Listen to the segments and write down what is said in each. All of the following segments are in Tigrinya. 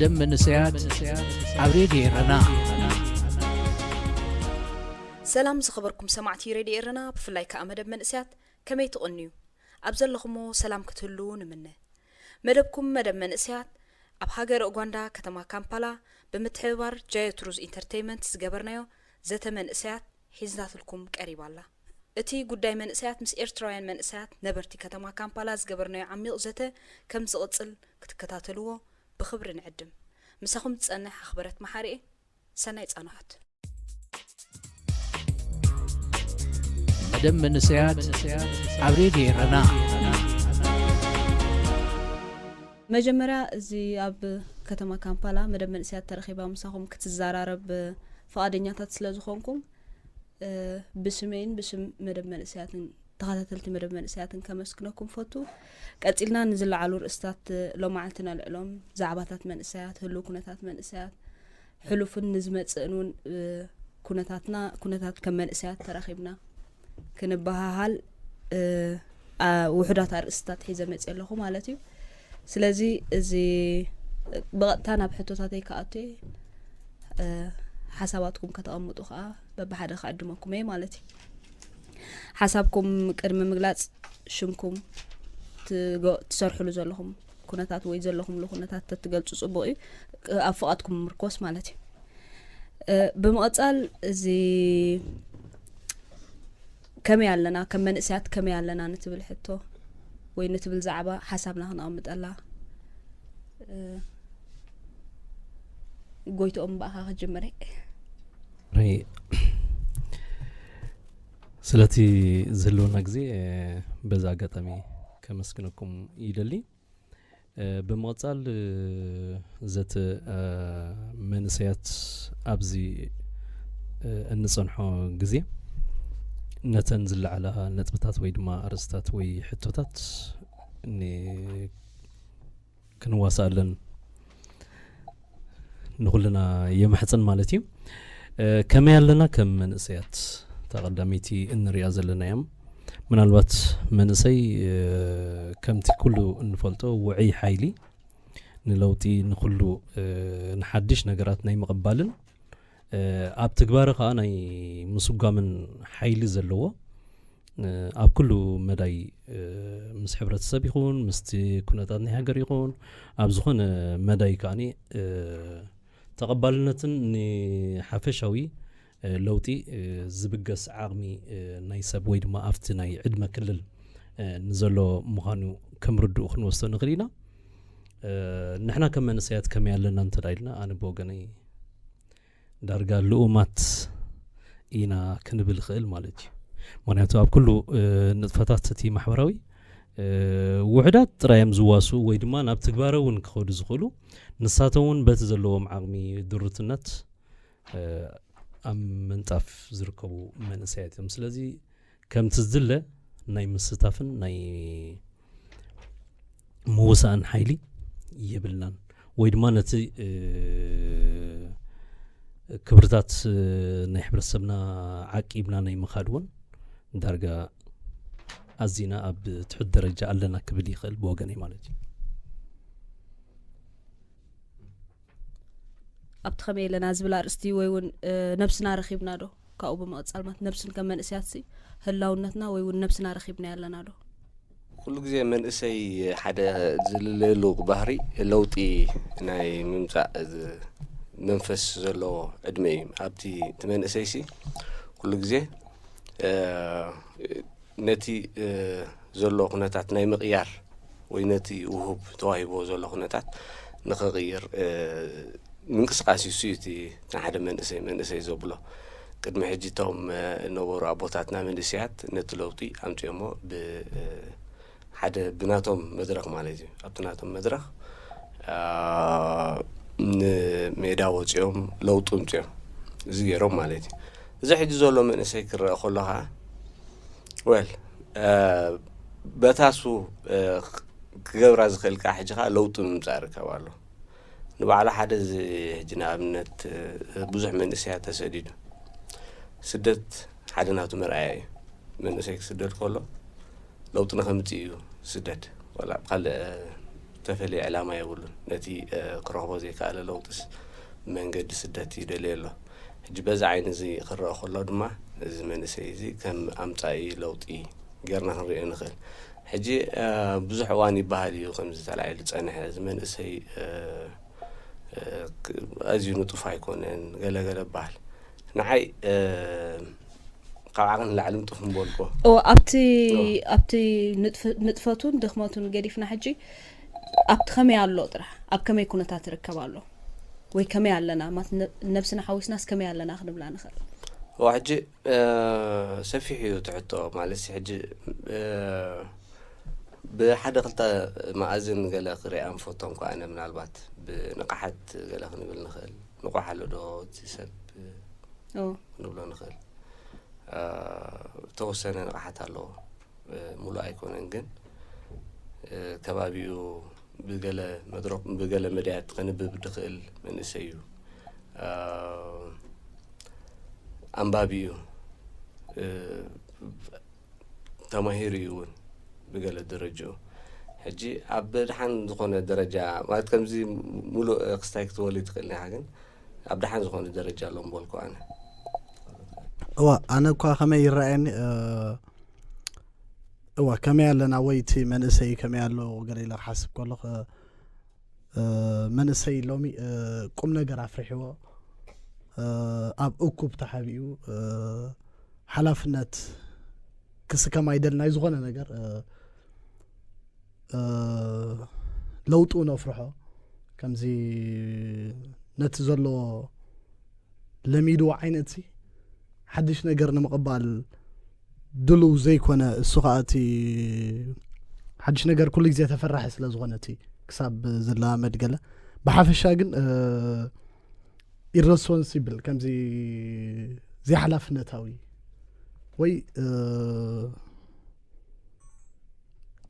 ደም መንእሰያት ኣብ ሬድዮ ኤረና። ሰላም ዝኸበርኩም ሰማዕቲ ሬድዮ ኤረና፣ ብፍላይ ከኣ መደብ መንእሰያት ከመይ ትቕንዩ? ኣብ ዘለኹሞ ሰላም ክትህሉ ንምነ። መደብኩም መደብ መንእሰያት ኣብ ሃገረ ኡጋንዳ ከተማ ካምፓላ ብምትሕብባር ጃዮ ትሩዝ ኢንተርተይመንት ዝገበርናዮ ዘተ መንእሰያት ሒዝናትልኩም ቀሪባ ኣላ። እቲ ጉዳይ መንእሰያት ምስ ኤርትራውያን መንእሰያት ነበርቲ ከተማ ካምፓላ ዝገበርናዮ ዓሚቕ ዘተ ከም ዝቕጽል ክትከታተልዎ ብኽብሪ ንዕድም። ምሳኹም ዝጸንሕ ኣኽበረት መሓሪኤ። ሰናይ ጻንሖት። መደብ መንእሰያት ኣብ ሬድዮ ኤረና። መጀመርያ እዚ ኣብ ከተማ ካምፓላ መደብ መንእሰያት ተረኺባ ምሳኹም ክትዘራረብ ፍቓደኛታት ስለ ዝኾንኩም ብስመይን ብስም መደብ መንእሰያትን ተኸታተልቲ መደብ መንእሰያትን ከመስግነኩም ፈቱ። ቀጺልና ንዝለዓሉ ርእስታት ሎማዓልቲ ነልዕሎም፣ ዛዕባታት መንእሰያት፣ ህሉው ኩነታት መንእሰያት፣ ሕሉፍን ንዝመጽእን እውን ኩነታትና ኩነታት ከም መንእሰያት ተራኺብና ክንበሃሃል ውሑዳት ኣርእስትታት ሒዘ መፅእ ኣለኹ ማለት እዩ። ስለዚ እዚ ብቐጥታ ናብ ሕቶታተይ ክኣቱ እየ። ሓሳባትኩም ከተቐምጡ ከዓ በብሓደ ክዕድመኩም እየ ማለት እዩ። ሓሳብኩም ቅድሚ ምግላፅ ሽምኩም፣ ትሰርሕሉ ዘለኹም ኩነታት ወይ ዘለኹምሉ ኩነታት ተትገልፁ ፅቡቕ እዩ፣ ኣብ ፍቓድኩም ምርኮስ ማለት እዩ። ብምቕፃል እዚ ከመይ ኣለና፣ ከም መንእሰያት ከመይ ኣለና ንትብል ሕቶ ወይ ንትብል ዛዕባ ሓሳብና ክነቐምጠላ። ጎይትኦም፣ ብኣኻ ክጅምር እየ። ስለቲ ዝህልወና ግዜ በዛ ኣጋጣሚ ከመስግነኩም ይደሊ። ብምቕፃል ዘተ መንእሰያት ኣብዚ እንፀንሖ ግዜ ነተን ዝለዓላ ነጥብታት ወይ ድማ ኣርእስታት ወይ ሕቶታት ክንዋሳኣለን ንኹልና የማሕፅን ማለት እዩ። ከመይ ኣለና ከም መንእሰያት? እታ ቀዳመይቲ እንሪኣ ዘለና እያ። ምናልባት መንእሰይ ከምቲ ኩሉ እንፈልጦ ውዕይ ሓይሊ ንለውጢ ንኹሉ ንሓድሽ ነገራት ናይ ምቕባልን ኣብ ትግባረ ከዓ ናይ ምስጓምን ሓይሊ ዘለዎ ኣብ ኩሉ መዳይ ምስ ሕብረተሰብ ይኹን ምስቲ ኩነታት ናይ ሃገር ይኹን ኣብ ዝኾነ መዳይ ከዓኒ ተቐባልነትን ንሓፈሻዊ ለውጢ ዝብገስ ዓቕሚ ናይ ሰብ ወይ ድማ ኣብቲ ናይ ዕድመ ክልል ንዘሎ ምዃኑ ከም ርድኡ ክንወስዶ ንኽእል ኢና። ንሕና ከም መንእሰያት ከመይ ኣለና እንተ ኢልና ኣነ ብወገነይ ዳርጋ ልኡማት ኢና ክንብል ይኽእል ማለት እዩ። ምክንያቱ ኣብ ኩሉ ንጥፈታት እቲ ማሕበራዊ ውሕዳት ጥራይ እዮም ዝዋስኡ ወይ ድማ ናብ ትግባረ እውን ክኸዱ ዝኽእሉ ንሳቶም እውን በቲ ዘለዎም ዓቕሚ ድሩትነት ኣብ ምንጣፍ ዝርከቡ መንእሰያት እዮም። ስለዚ ከምቲ ዝድለ ናይ ምስታፍን ናይ ምውሳእን ሓይሊ የብልናን ወይ ድማ ነቲ ክብርታት ናይ ሕብረተሰብና ዓቂብና ናይ ምኻድ እውን ዳርጋ ኣዚና ኣብ ትሑት ደረጃ ኣለና ክብል ይኽእል ብወገነይ ማለት እዩ። ኣብቲ ከመይ ኣለና ዝብል ኣርእስቲ ወይ እውን ነብስና ረኺብና ዶ? ካብኡ ብምቕፃል ማለት ነብስን ከም መንእሰያትሲ ህላውነትና ወይ እውን ነብስና ረኺብና ኣለና ዶ? ኩሉ ግዜ መንእሰይ ሓደ ዝልለየሉ ባህሪ ለውጢ ናይ ምምፃእ መንፈስ ዘለዎ ዕድመ እዩ። ኣብቲ እቲ መንእሰይሲ ኩሉ ግዜ ነቲ ዘሎ ኩነታት ናይ ምቕያር ወይ ነቲ ውሁብ ተዋሂብዎ ዘሎ ኩነታት ንኽቕይር ምንቅስቃስ እዩ። እሱ እቲ ንሓደ መንእሰይ መንእሰይ ዘብሎ። ቅድሚ ሕጂ እቶም ነበሩ ኣቦታትና መንእሰያት ነቲ ለውጢ ኣምፅኦሞ ብሓደ ብናቶም መድረኽ ማለት እዩ። ኣብቲ ናቶም መድረኽ ንሜዳ ወፂኦም ለውጢ ኣምፅኦም እዚ ገይሮም ማለት እዩ። እዚ ሕጂ ዘሎ መንእሰይ ክረአ ከሎ ከዓ ወል በታሱ ክገብራ ዝኽእል ከዓ ሕጂ ከዓ ለውጢ ምምፃእ ይርከብ ኣሎ። ንባዕሉ ሓደ እዚ ሕጂ ንኣብነት ብዙሕ መንእሰያት ተሰዲዱ ስደት ሓደ ናቱ መርኣያ እዩ። መንእሰይ ክስደድ ከሎ ለውጢ ንኸምፅእ እዩ ስደድ። ዋላ ኣብ ካልእ ዝተፈለየ ዕላማ የብሉን። ነቲ ክረኽቦ ዘይከኣለ ለውጥስ መንገዲ ስደት ይደልየ ኣሎ። ሕጂ በዚ ዓይኒ እዚ ክረአ ከሎ ድማ፣ እዚ መንእሰይ እዚ ከም ኣምጻኢ ለውጢ ጌርና ክንሪኦ ንኽእል። ሕጂ ብዙሕ እዋን ይበሃል እዩ ከምዚ ተላዒሉ ዝጸንሐ፣ እዚ መንእሰይ ኣዝዩ ንጡፍ ኣይኮነን፣ ገለገለ በሃል። ንዓይ ካብ ዓቕን ንላዕሊ ንጡፍ ምበልኮ። ኣብቲ ኣብቲ ንጥፈቱን ድኽመቱን ገዲፍና፣ ሕጂ ኣብቲ ከመይ ኣሎ ጥራሕ፣ ኣብ ከመይ ኩነታት ትርከብ ኣሎ ወይ ከመይ ኣለና፣ ነብስና ሓዊስናስ ከመይ ኣለና ክንብላ ንኽእል? ሕጂ ሰፊሕ እዩ ትሕቶ ማለት ሕጂ ብሓደ ክልተ መኣዝን ገለ ክሪኣ ንፈቶ እንኳ ኣነ፣ ምናልባት ብንቕሓት ገለ ክንብል ንኽእል። ንቑሕ ኣሎ ዶ እቲ ሰብ ክንብሎ ንኽእል። ተወሰነ ንቕሓት ኣለዎ፣ ሙሉእ ኣይኮነን፣ ግን ከባቢኡ ብገለ መድረክ ብገለ መድያት ከንብብ ድኽእል መንእሰይ እዩ። ኣንባቢ እዩ። ተማሂሩ እዩ እውን ብገለ ደረጃኡ። ሕጂ ኣብ ደሓን ዝኾነ ደረጃ ማለት ከምዚ ሙሉእ ክስታይ ክትበሉ ትኽእል ኢኻ፣ ግን ኣብ ደሓን ዝኾነ ደረጃ ኣሎ ምበልኩ ኣነ። እዋ ኣነ እኳ ከመይ ይረኣየኒ እዋ ከመይ ኣለና ወይ እቲ መንእሰይ ከመይ ኣሎ ገለ ኢለ ክሓስብ ከለኹ መንእሰይ ሎሚ ቁም ነገር ኣፍሪሕዎ ኣብ እኩብ ተሓቢኡ ሓላፍነት ክስከም ኣይደል ናይ ዝኾነ ነገር ለውጡ ነፍርሖ ከምዚ ነቲ ዘለዎ ለሚድዎ ዓይነት ሓድሽ ነገር ንምቕባል ድሉው ዘይኮነ እሱ ከዓ እቲ ሓድሽ ነገር ኩሉ ግዜ ተፈራሒ ስለ ዝኾነ እቲ ክሳብ ዝለማመድ ገለ ብሓፈሻ ግን ኢረስፖንሲብል ከምዚ ዘይሓላፍነታዊ ወይ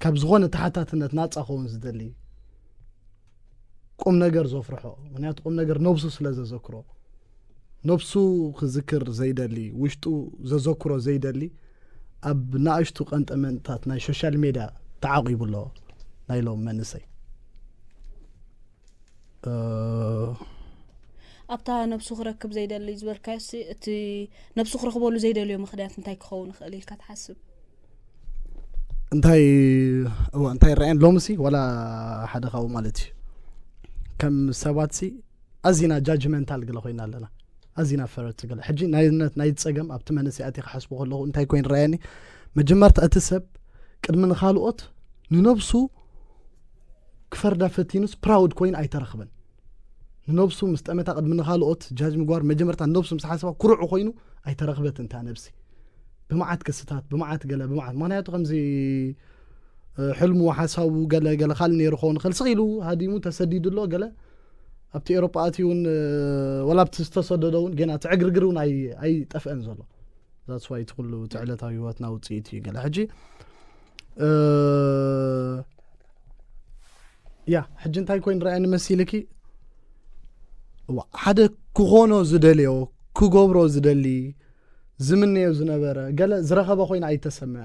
ካብ ዝኾነ ተሓታትነት ናፃ ኸውን ዝደሊ ቁም ነገር ዘፍርሖ ምክንያቱ ቁም ነገር ነብሱ ስለ ዘዘክሮ ነብሱ ክዝክር ዘይደሊ ውሽጡ ዘዘክሮ ዘይደሊ ኣብ ንኣሽቱ ቀንጠመንጥታት ናይ ሶሻል ሜድያ ተዓቂቡ ኣሎ ናይ ሎም መንእሰይ ኣብታ ነብሱ ክረክብ ዘይደሊ ዝበልካዮሲ እቲ ነብሱ ክረክበሉ ዘይደልዮ ምክንያት እንታይ ክኸውን ይኽእል ኢልካ ትሓስብ? እንታይ እዋ እንታይ ይረኣየን ሎምሲ ዋላ ሓደ ካብኡ ማለት እዩ ከም ሰባት ሲ ኣዚና ጃጅመንታል ገለ ኮይና ኣለና ኣዚና ፈረርቲ ገለ ሕጂ ናይነት ናይ ፀገም ኣብቲ መንእሰይ ኣቲ ክሓስቦ ከለኹ እንታይ ኮይኑ ረኣየኒ መጀመርታ እቲ ሰብ ቅድሚ ንካልኦት ንነብሱ ክፈርዳ ፈቲኑስ ፕራውድ ኮይኑ ኣይተረኽበን ንነብሱ ምስ ጠመታ ቅድሚ ንካልኦት ጃጅ ምግባር መጀመርታ ንነብሱ ምስ ሓሰባ ኩርዑ ኮይኑ ኣይተረኽበትን እታ ነብሲ ብመዓት ክስታት ብመዓት ገለ ብመዓት ምክንያቱ ከምዚ ሕልሙ ሓሳቡ ገለ ገለ ካል ነይሩ ክኸውን ክእል ስቕ ኢሉ ሃዲሙ ተሰዲዱ ኣሎ ገለ ኣብቲ ኤሮጳ ኣትዩ እውን ወላ ኣብቲ ዝተሰደዶ እውን ገና እቲ ዕግርግር እውን ኣይጠፍአን ዘሎ that's why እቲ ኩሉ እቲ ዕለታዊ ህይወትና ውፅኢት እዩ ገለ ሕጂ ያ ሕጂ እንታይ ኮይኑ ረኣየኒ መሲልኪ እዋ ሓደ ክኾኖ ዝደልዮ ክገብሮ ዝደሊ ዝምነዮ ዝነበረ ገለ ዝረኸበ ኮይነ ኣይተሰምዐ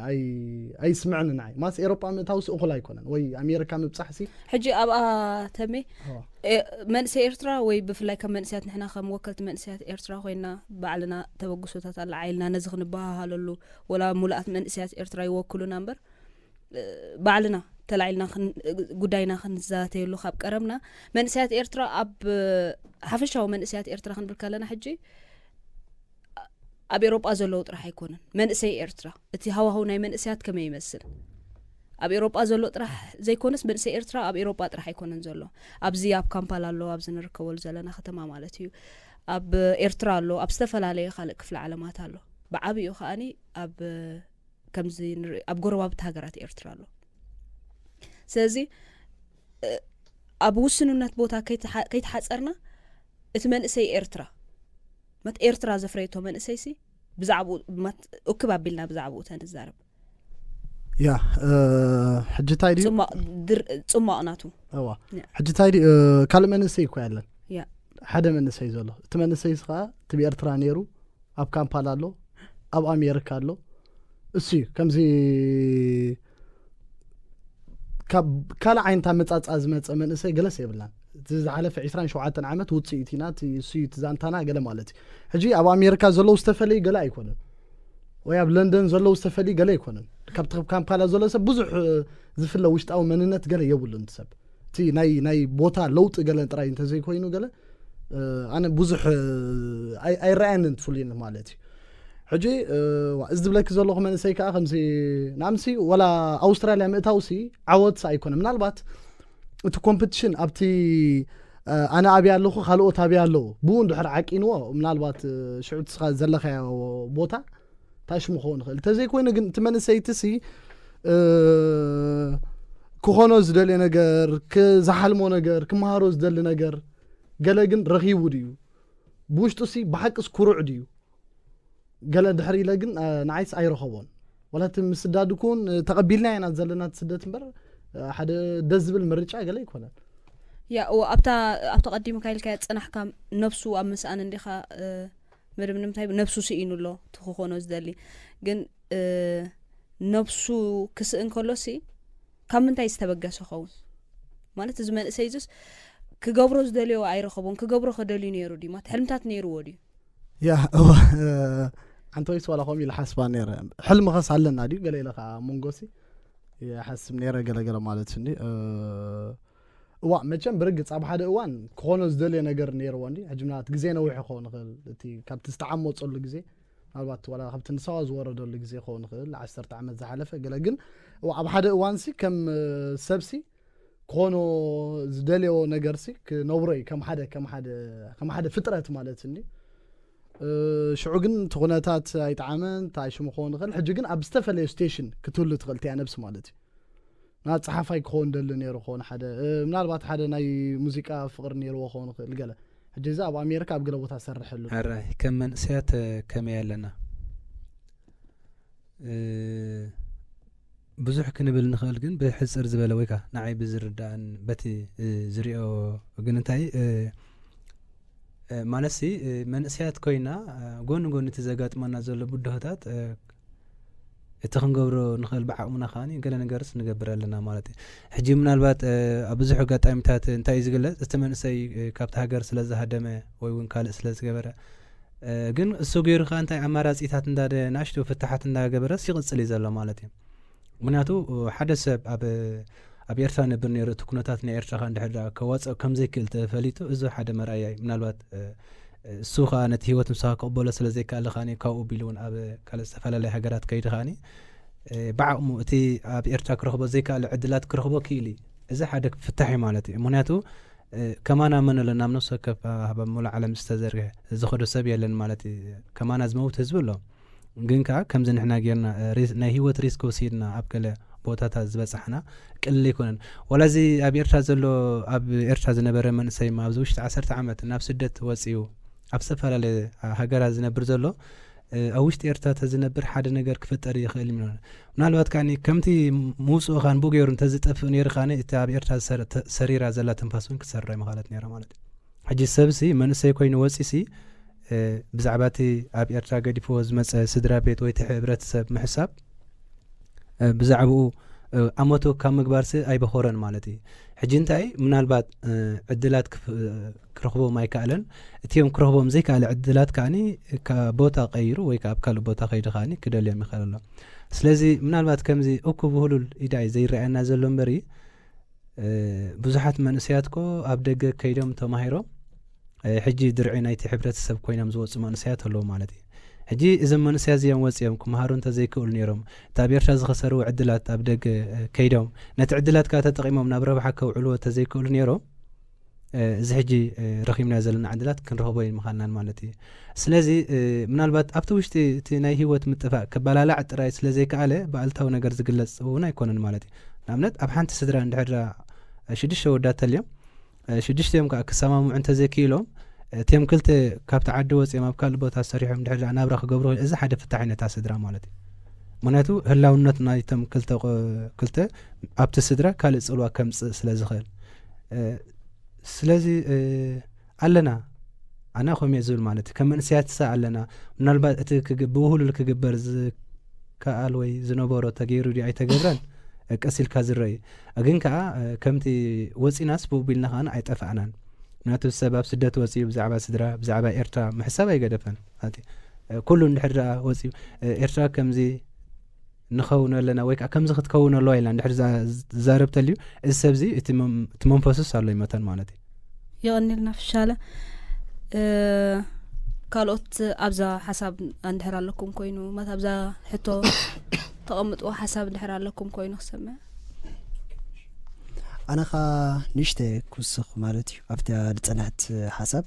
ኣይስምዕኒ ንዓይ ማስ ኤሮጳ ምእታውሲ እኹል ኣይኮነን ወይ ኣሜሪካ ምብፃሕሲ ሕጂ ኣብኣ ተሜ መንእሰይ ኤርትራ ወይ ብፍላይ ከም መንእሰያት ንሕና ከም ወከልቲ መንእሰያት ኤርትራ ኮይና ባዕልና ተበግሶታት ኣለዓ ኢልና ነዚ ክንበሃሃለሉ ወላ ሙሉኣት መንእሰያት ኤርትራ ይወክሉና እምበር ባዕልና ተላዒልና ጉዳይና ክንዛተየሉ ካብ ቀረብና መንእሰያት ኤርትራ ኣብ ሓፈሻዊ መንእሰያት ኤርትራ ክንብል ከለና ሕጂ ኣብ ኤሮጳ ዘለዉ ጥራሕ ኣይኮነን መንእሰይ ኤርትራ እቲ ሃዋህው ናይ መንእሰያት ከመይ ይመስል ኣብ ኤሮጳ ዘሎ ጥራሕ ዘይኮነስ መንእሰይ ኤርትራ ኣብ ኤሮጳ ጥራሕ ኣይኮነን ዘሎ ኣብዚ ኣብ ካምፓላ ኣሎ ኣብዚ ንርከበሉ ዘለና ከተማ ማለት እዩ ኣብ ኤርትራ ኣሎ ኣብ ዝተፈላለየ ካልእ ክፍለ ዓለማት ኣሎ ብዓብኡ ከኣኒ ኣብ ከምዚ ኣብ ጎረባብቲ ሃገራት ኤርትራ ኣሎ ስለዚ ኣብ ውስንነት ቦታ ከይተሓፀርና እቲ መንእሰይ ኤርትራ መት ኤርትራ ዘፍረየቶ መንእሰይ ሲ ብዛዕባኡ እክብ ኣቢልና ብዛዕባኡ ተንዛረብ ያ ሕጂ እንታይ ድዩ ፅሟቕ ናቱ እዋ ሕጂ እንታይ ድዩ ካልእ መንእሰይ እኮ ያለን ሓደ መንእሰይ ዘሎ እቲ መንእሰይ ከዓ እቲ ብኤርትራ ነይሩ ኣብ ካምፓላ ኣሎ ኣብ ኣሜሪካ ኣሎ እሱ እዩ ከምዚ ካብ ካልእ ዓይነት ኣመጻጽኣ ዝመጸ መንእሰይ ገለስ የብላን። እቲ ዝሓለፈ ዕስራን ሸውዓተን ዓመት ውጽኢት ኢና፣ እቲ እሱ እዩ እቲ ዛንታና ገለ ማለት እዩ። ሕጂ ኣብ ኣሜሪካ ዘለዉ ዝተፈለዩ ገለ ኣይኮነን፣ ወይ ኣብ ለንደን ዘለዉ ዝተፈለዩ ገለ ኣይኮነን። ካብቲ ካብ ካምፓላ ዘሎ ሰብ ብዙሕ ዝፍለ ውሽጣዊ መንነት ገለ የብሉን። እቲ ሰብ እቲ ናይ ናይ ቦታ ለውጢ ገለ ጥራይ እንተዘይኮይኑ ገለ ኣነ ብዙሕ ኣይረኣየንን ፍሉይነት ማለት እዩ። ሕጂ እዚ ዝብለኪ ዘለኹ መንእሰይ ከዓ ከምዚ ንኣምሲ ወላ ኣውስትራልያ ምእታውሲ ዓወትሲ ኣይኮነ። ምናልባት እቲ ኮምፕቲሽን ኣብቲ ኣነ ኣብያ ኣለኹ፣ ካልኦት ኣብያ ኣለዉ፣ ብኡ እንድሕር ዓቂንዎ ምናልባት ሽዑ ትስኻ ዘለኻዮ ቦታ ታሽ ምኾን ይኽእል። እንተዘይኮይኑ ግን እቲ መንእሰይቲ ሲ ክኾኖ ዝደልዮ ነገር፣ ክዝሓልሞ ነገር፣ ክመሃሮ ዝደሊ ነገር ገለ ግን ረኺቡ ድዩ? ብውሽጡ ሲ ብሓቅስ ኩሩዕ ድዩ? ገለ ድሕር ኢለ ግን ንዓይስ ኣይረኸቦን። ወላ እቲ ምስዳድ ኩን ተቐቢልና ኢና ዘለና እቲ ስደት እምበር ሓደ ደስ ዝብል ምርጫ ገለ ኣይኮነን። ያ እዎ ኣብታ ኣብቲ ቀዲምካ ኢልካዮ ዝጸናሕካ ነብሱ ኣብ ምስኣን እንዲኻ መደብ ንምንታይ ነብሱ ስኢኑ ኣሎ እቲ ክኾኖ ዝደሊ ግን ነብሱ ክስእን ከሎ ሲ ካብ ምንታይ ዝተበገሰ ኸውን ማለት እዚ መንእሰይ እዚስ ክገብሮ ዝደልዮ ኣይረኸቦን ክገብሮ ከደልዩ ነይሩ ድዩ ማለት ሕልምታት ነይርዎ ድዩ ያ እዋ ሓንቲ ወይስ ዋላ ከምኡ ኢለ ሓስባ ነይረ። ሕልሚ ኸስ ኣለና ድዩ ገለ ኢለ ከዓ መንጎሲ ይሓስብ ነይረ ገለገለ ማለት እንዲ እዋ መቸም ብርግፅ ኣብ ሓደ እዋን ክኾኖ ዝደልየ ነገር ነይርዎ እንዲ ሕጂ ምናልባት ግዜ ነዊሕ ክኸውን ይኽእል እቲ ካብቲ ዝተዓመፀሉ ግዜ ምናልባት ዋላ ካብቲ ንሳዋ ዝወረደሉ ግዜ ክኸውን ይኽእል ዓሰርተ ዓመት ዝሓለፈ ገለ ግን እዋ ኣብ ሓደ እዋንሲ ከም ሰብሲ ክኾኖ ዝደልዮ ነገርሲ ክነብሮ እዩ ከም ሓደ ከም ሓደ ከም ሓደ ፍጥረት ማለት እንዲ ሽዑ ግን እቲ ኩነታት ኣይጠዓመን ተኣሽሙ ክኸውን ይኽእል ሕጂ ግን ኣብ ዝተፈለየ ስቴሽን ክትህሉ ትኽእል እቲያ ነብሲ ማለት እዩ ናብ ፀሓፋይ ክኸውን ደሊ ነይሩ ክኸውን ሓደ ምናልባት ሓደ ናይ ሙዚቃ ፍቅሪ ነይርዎ ክኸውን ይኽእል ገለ ሕጂ እዚ ኣብ ኣሜሪካ ኣብ ገለ ቦታ ሰርሐሉ ሕራይ ከም መንእሰያት ከመይ ኣለና ብዙሕ ክንብል ንኽእል ግን ብሕፅር ዝበለ ወይካ ንዓይ ብዝርዳእን በቲ ዝሪኦ ግን እንታይ ማለት ሲ መንእሰያት ኮይና ጎኒ ጎኒ እቲ ዘጋጥመና ዘሎ ብድሆታት እቲ ክንገብሮ ንኽእል ብዓቕምና ከዓኒ ገለ ነገርስ ንገብር ኣለና ማለት እዩ ሕጂ ምናልባት ኣብ ብዙሕ ኣጋጣሚታት እንታይ እዩ ዝግለፅ እቲ መንእሰይ ካብቲ ሃገር ስለ ዝሃደመ ወይ እውን ካልእ ስለ ዝገበረ ግን እሱ ገይሩ ከዓ እንታይ ኣማራፂታት እንዳደ ናሽቶ ፍታሓት እንዳገበረስ ይቕፅል እዩ ዘሎ ማለት እዩ ምክንያቱ ሓደ ሰብ ኣብ ኣብ ኤርትራ ነብር ነይሩ እቲ ኩነታት ናይ ኤርትራ ከ እንድሕር ከዋፅኦ ከም ዘይክእል ተፈሊጡ እዚ ሓደ መርኣያ እዩ ምናልባት እሱ ከዓ ነቲ ህይወት ምሳኻ ክቕበሎ ስለ ዘይከኣለ ከዓኒ ካብኡ ቢሉ እውን ኣብ ካልእ ዝተፈላለየ ሃገራት ከይዱ ከዓኒ ብዓቕሙ እቲ ኣብ ኤርትራ ክረኽቦ ዘይከኣለ ዕድላት ክረኽቦ ክኢሉ እዩ እዚ ሓደ ፍታሕ እዩ ማለት እዩ ምክንያቱ ከማና መን ኣሎ ናብ ነፍሲ ወከፍ ኣብ ሙሉእ ዓለም ዝተዘርግሐ ዝኸዶ ሰብ የለን ማለት እዩ ከማና ዝመውት ህዝቢ ኣሎ ግን ከዓ ከምዚ ንሕና ጌርና ናይ ህይወት ሪስክ ወሲድና ኣብ ገለ ቦታታት ዝበፃሕና ቅልል ኣይኮነን ዋላ እዚ ኣብ ኤርትራ ዘሎ ኣብ ኤርትራ ዝነበረ መንእሰይ ኣብዚ ውሽጢ ዓሰርተ ዓመት ናብ ስደት ወፂኡ ኣብ ዝተፈላለየ ሃገራት ዝነብር ዘሎ ኣብ ውሽጢ ኤርትራ ተዝነብር ሓደ ነገር ክፍጠር ይኽእል እዩ ምናልባት ከዓ ከምቲ ምውፅኡ ካን ብኡ ገይሩ እንተዝጠፍእ ነይሩ ከዓ እቲ ኣብ ኤርትራ ሰሪራ ዘላ ትንፋስ እውን ክትሰርሮ ይምኻለት ነይራ ማለት እዩ ሕጂ ሰብሲ መንእሰይ ኮይኑ ወፂሲ ብዛዕባ እቲ ኣብ ኤርትራ ገዲፍዎ ዝመፀ ስድራ ቤት ወይ እቲ ሕብረተሰብ ምሕሳብ ብዛዕባኡ ኣመቱ ካብ ምግባርሲ ኣይበኾረን ማለት እዩ ሕጂ እንታይ ምናልባት ዕድላት ክረኽቦም ኣይከኣለን እቲዮም ክረኽቦም ዘይከኣለ ዕድላት ከዓኒ ቦታ ቀይሩ ወይ ኣብ ካልእ ቦታ ከይዱ ከዓኒ ክደልዮም ይኽእል ኣሎ ስለዚ ምናልባት ከምዚ እኩ ብህሉል ኢዳይ ዘይረኣየና ዘሎ እምበሪ ብዙሓት መንእሰያት ኮ ኣብ ደገ ከይዶም ተማሂሮም ሕጂ ድርዒ ናይቲ ሕብረተሰብ ኮይኖም ዝወፁ መንእሰያት ኣለዉ ማለት እዩ ሕጂ እዞም መንእሰያት እዚኦም ወፂኦም ክመሃሩ እንተዘይክእሉ ነይሮም እቲ ኣብ ኤርትራ ዝኸሰርዎ ዕድላት ኣብ ደገ ከይዶም ነቲ ዕድላት ከዓ ተጠቂሞም ናብ ረብሓ ከውዕልዎ እንተዘይክእሉ ነይሮም እዚ ሕጂ ረኺብናዮ ዘለና ዕድላት ክንረኽቦ ይምኻናን ማለት እዩ ስለዚ ምናልባት ኣብቲ ውሽጢ እቲ ናይ ህይወት ምጥፋእ ክበላላዕ ጥራይ ስለ ዘይከኣለ ብኣልታዊ ነገር ዝግለፅ እውን ኣይኮነን ማለት እዩ ንኣብነት ኣብ ሓንቲ ስድራ እንድሕር ሽዱሽተ ወዳት ተልዮም ሽዱሽቲኦም ከዓ ክሰማምዑ እንተዘይክኢሎም እቲኦም ክልተ ካብቲ ዓዲ ወፂኦም ኣብ ካልእ ቦታ ሰሪሖም እንድሕር ናብራ ክገብሩ እዚ ሓደ ፍታሕ ነታ ስድራ ማለት እዩ ምክንያቱ ህላውነት ናይቶም ክልተ ክልተ ኣብቲ ስድራ ካልእ ፅልዋ ከምፅእ ስለ ዝኽእል ስለዚ ኣለና ኣነ ከምየ ዝብል ማለት ከም መንእሰያትሳ ኣለና ምናልባት እቲ ብውህሉል ክግበር ዝከኣል ወይ ዝነበሮ ተገይሩ ድዩ ኣይተገብረን ቀስ ኢልካ ዝረእ እዩ። ግን ከዓ ከምቲ ወፂናስ ብኡ ቢልና ከዓ ኣይጠፋእናን። ምክንያቱ ሰብ ኣብ ስደት ወፂኡ ብዛዕባ ስድራ፣ ብዛዕባ ኤርትራ ምሕሳብ ኣይገደፈን። ኩሉ እንድሕር ደኣ ወፂኡ ኤርትራ ከምዚ ንኸውን ኣለና ወይ ከዓ ከምዚ ክትከውን ኣለዋ ኢልና እንድሕር ዝዛረብ ተልዩ፣ እዚ ሰብ እዚ እቲ መንፈሱስ ኣሎ ይመተን ማለት እዩ። የቐኒልና ፍሻለ። ካልኦት ኣብዛ ሓሳብ እንድሕር ኣለኩም ኮይኑ ማለት ኣብዛ ሕቶ ተቐምጥዎ ሓሳብ እንድሕር ኣለኩም ኮይኑ ክሰምዕ። ኣነ ኸዓ ንእሽተ ክውስኽ ማለት እዩ ኣብታ ዝጸንሐት ሓሳብ።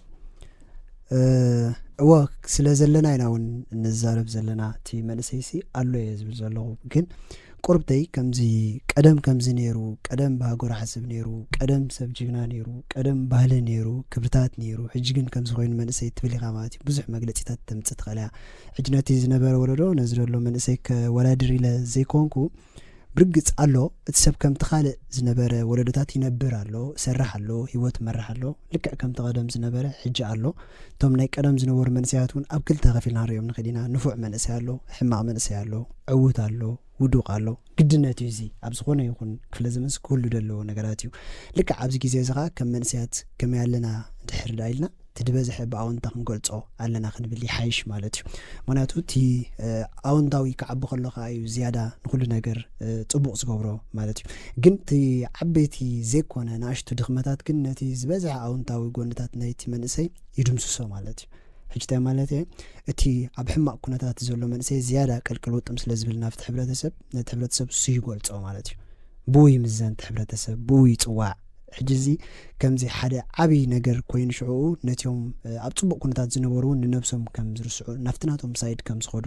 እወ፣ ስለ ዘለና ኢና እውን እንዛረብ ዘለና። እቲ መንእሰይሲ ኣሎ እየ ዝብል ዘለኹ። ግን ቁርብተይ ከምዚ ቀደም ከምዚ ነይሩ፣ ቀደም ብሃገሩ ሓስብ ነይሩ፣ ቀደም ሰብ ጅግና ነይሩ፣ ቀደም ባህሊ ነይሩ፣ ክብርታት ነይሩ፣ ሕጂ ግን ከምዚ ኮይኑ መንእሰይ ትብል ኢኻ ማለት እዩ። ብዙሕ መግለጺታት ተምጽእ ትኽእል እያ። ሕጂ ነቲ ዝነበረ ወለዶ ነዚ ዘሎ መንእሰይ ከወዳድር ኢለ ዘይኮንኩ፣ ብርግጽ ኣሎ፣ እቲ ሰብ ከምቲ ካልእ ዝነበረ ወለዶታት ይነብር ኣሎ፣ ይሰርሕ ኣሎ፣ ህይወት ይመርሕ ኣሎ። ልክዕ ከምቲ ቀደም ዝነበረ ሕጂ ኣሎ። እቶም ናይ ቀደም ዝነበሩ መንእሰያት እውን ኣብ ክልተ ከፊልና ንሪኦም ንኽእል ኢና። ንፉዕ መንእሰይ ኣሎ፣ ሕማቕ መንእሰይ ኣሎ፣ ዕዉት ኣሎ፣ ውዱቕ ኣሎ። ግድነት እዩ እዚ ኣብ ዝኾነ ይኹን ክፍለ ዘመንስ ክህሉ ዘለዎ ነገራት እዩ። ልክዕ ኣብዚ ግዜ እዚ ኸዓ ከም መንእሰያት ከመይ ኣለና ድሕር ዳ ኢልና እቲ ዝበዝሐ ብኣወንታ ክንገልጾ ኣለና ክንብል ይሓይሽ ማለት እዩ። ምክንያቱ እቲ ኣወንታዊ ክዓቢ ከሎ ከዓ እዩ ዝያዳ ንኩሉ ነገር ጽቡቕ ዝገብሮ ማለት እዩ። ግን እቲ ዓበይቲ ዘይኮነ ንኣሽቱ ድኽመታት ግን ነቲ ዝበዝሐ ኣወንታዊ ጎንታት ናይቲ መንእሰይ ይድምስሶ ማለት እዩ። ሕጂ እንታይ ማለት እየ? እቲ ኣብ ሕማቕ ኩነታት ዘሎ መንእሰይ ዝያዳ ቅልቅል ውጥም ስለ ዝብል ናብቲ ሕብረተሰብ፣ ነቲ ሕብረተሰብ እሱ ይገልጾ ማለት እዩ። ብኡ ይምዘን እቲ ሕብረተሰብ፣ ብኡ ይጽዋዕ። ሕጂ እዚ ከምዚ ሓደ ዓብዪ ነገር ኮይኑ ሽዕኡ ነቲኦም ኣብ ጽቡቕ ኩነታት ዝነበሩ እውን ንነብሶም ከም ዝርስዑ ናብቲ ናቶም ሳይድ ከም ዝኸዱ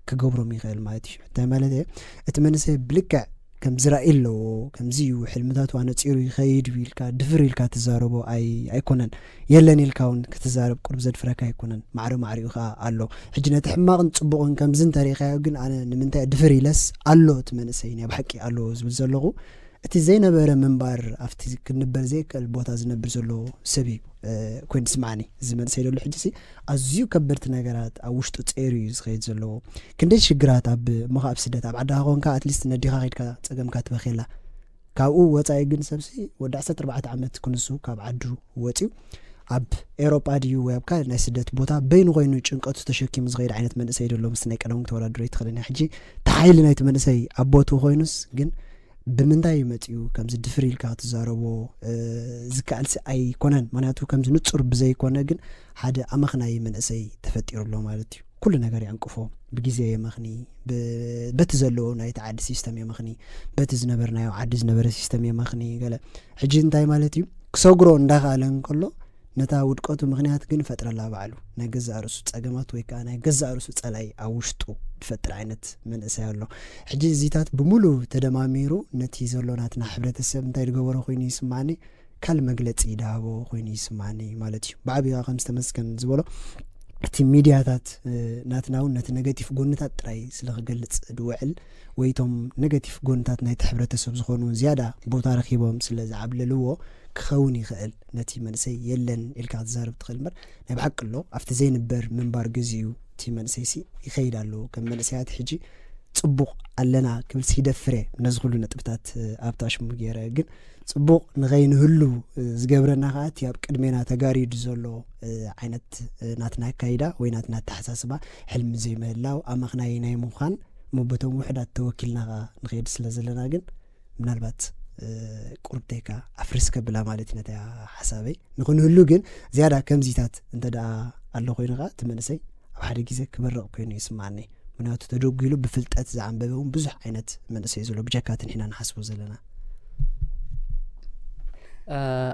ክገብሮም ይኽእል ማለት እዩ። እንታይ ማለት እየ? እቲ መንእሰይ ብልክዕ ከምዚ ራእይ ኣለዎ፣ ከምዚ እዩ ሕልምታቱ ኣነጺሩ ይኸይድ እዩ ኢልካ ድፍር ኢልካ ትዛረቦ ኣይኮነን። የለን ኢልካ እውን ክትዛረብ ቁሩብ ዘድፍረካ ኣይኮነን። ማዕረ ማዕሪኡ ከዓ ኣሎ። ሕጂ ነቲ ሕማቕን ጽቡቕን ከምዚ እንተሪእካዮ ግን ኣነ ንምንታይ ድፍር ኢለስ ኣሎ እቲ መንእሰይ ናይ ብሓቂ ኣሎ ዝብል ዘለኹ። እቲ ዘይነበረ ምንባር ኣብቲ ክንበር ዘይክእል ቦታ ዝነብር ዘሎ ሰብ እዩ ኮይኑ ዝስምዓኒ። እዚ መንእሰይ ዘሎ ሕጂ ሲ ኣዝዩ ከበድቲ ነገራት ኣብ ውሽጡ ጸይሩ እዩ ዝኸይድ ዘለዎ። ክንደይ ሽግራት ኣብ እሞ ኣብ ስደት ኣብ ዓድኻ ኮንካ ኣትሊስት ነዲኻ ከድካ ጸገምካ ትበኽየላ። ካብኡ ወጻኢ ግን ሰብሲ ወዲ ዓሰርተ ኣርባዕተ ዓመት ክንሱ ካብ ዓዱ ወጺኡ ኣብ ኤሮጳ ድዩ ወይ ኣብ ካልእ ናይ ስደት ቦታ በይኑ ኮይኑ ጭንቀቱ ተሸኪሙ ዝኸይድ ዓይነት መንእሰይ ደሎ ምስ ናይ ቀደም ክተወዳድሮ ይትኽእልን ሕጂ ተሓይሊ ናይቲ መንእሰይ ኣብ ቦቱ ኮይኑስ ግን ብምንታይ እዩ መጺኡ ከምዚ ድፍር ኢልካ ክትዛረቦ ዝከኣልሲ ኣይኮነን። ምክንያቱ ከምዚ ንጹር ብዘይኮነ ግን ሓደ ኣመኽናይ መንእሰይ ተፈጢሩ ኣሎ ማለት እዩ። ኩሉ ነገር የዕንቅፎ። ብግዜ የመኽኒ፣ በቲ ዘለዎ ናይቲ ዓዲ ሲስተም የመኽኒ፣ በቲ ዝነበርናዮ ዓዲ ዝነበረ ሲስተም የመኽኒ። ገለ ሕጂ እንታይ ማለት እዩ ክሰግሮ እንዳኸኣለ እንከሎ ነታ ውድቀቱ ምኽንያት ግን ፈጥረላ ባዕሉ ናይ ገዛእ ርእሱ ጸገማት ወይ ከዓ ናይ ገዛእ ርእሱ ጸላይ ኣብ ውሽጡ ዝፈጥር ዓይነት መንእሰይ ኣሎ። ሕጂ እዚታት ብምሉ ተደማሚሩ ነቲ ዘሎ ናትና ሕብረተሰብ እንታይ ዝገበሮ ኮይኑ ይስማኒ ካል መግለጺ ዳሃቦ ኮይኑ ይስማኒ ማለት እዩ። ብዓቢያ ከም ዝተመስገን ዝበሎ እቲ ሚድያታት ናትና እውን ነቲ ነገቲፍ ጎንታት ጥራይ ስለ ክገልጽ ድውዕል ወይ ቶም ነገቲፍ ጎንታት ናይቲ ሕብረተሰብ ዝኾኑ ዝያዳ ቦታ ረኪቦም ስለ ዝዓብለልዎ ክኸውን ይኽእል። ነቲ መንእሰይ የለን ኢልካ ክትዛረብ ትኽእል እምበር ናይ ብሓቂ ኣሎ ኣብቲ ዘይንበር ምንባር ግዜኡ እቲ መንእሰይሲ ይኸይድ ኣሎ። ከም መንእሰያት ሕጂ ጽቡቕ ኣለና ክብል ሲደፍረ ነዚ ኩሉ ነጥብታት ኣብቲ ኣሽሙ ገይረ ግን ጽቡቕ ንኸይንህሉ ዝገብረና ከዓ እቲ ኣብ ቅድሜና ተጋሪዱ ዘሎ ዓይነት ናትና ኣካይዳ ወይ ናትና ኣተሓሳስባ ሕልሚ ዘይምህላው ኣመኽናይ ናይ ምዃን እሞ በቶም ውሕዳት ተወኪልና ከዓ ንኸይድ ስለ ዘለና ግን ምናልባት ቁርብተይካ ኣፍርስ ከብላ ማለት ነታ ሓሳበይ ንክንህሉ ግን ዝያዳ ከምዚታት እንተ ደኣ ኣሎ ኮይኑ ከዓ እቲ መንእሰይ ኣብ ሓደ ግዜ ክበርቕ ኮይኑ ይስማዓኒ። ምክንያቱ ተደጒሉ ብፍልጠት ዝዓንበበ እውን ብዙሕ ዓይነት መንእሰይ ዘሎ ብጀካ እቲ ንሕና ንሓስቦ ዘለና።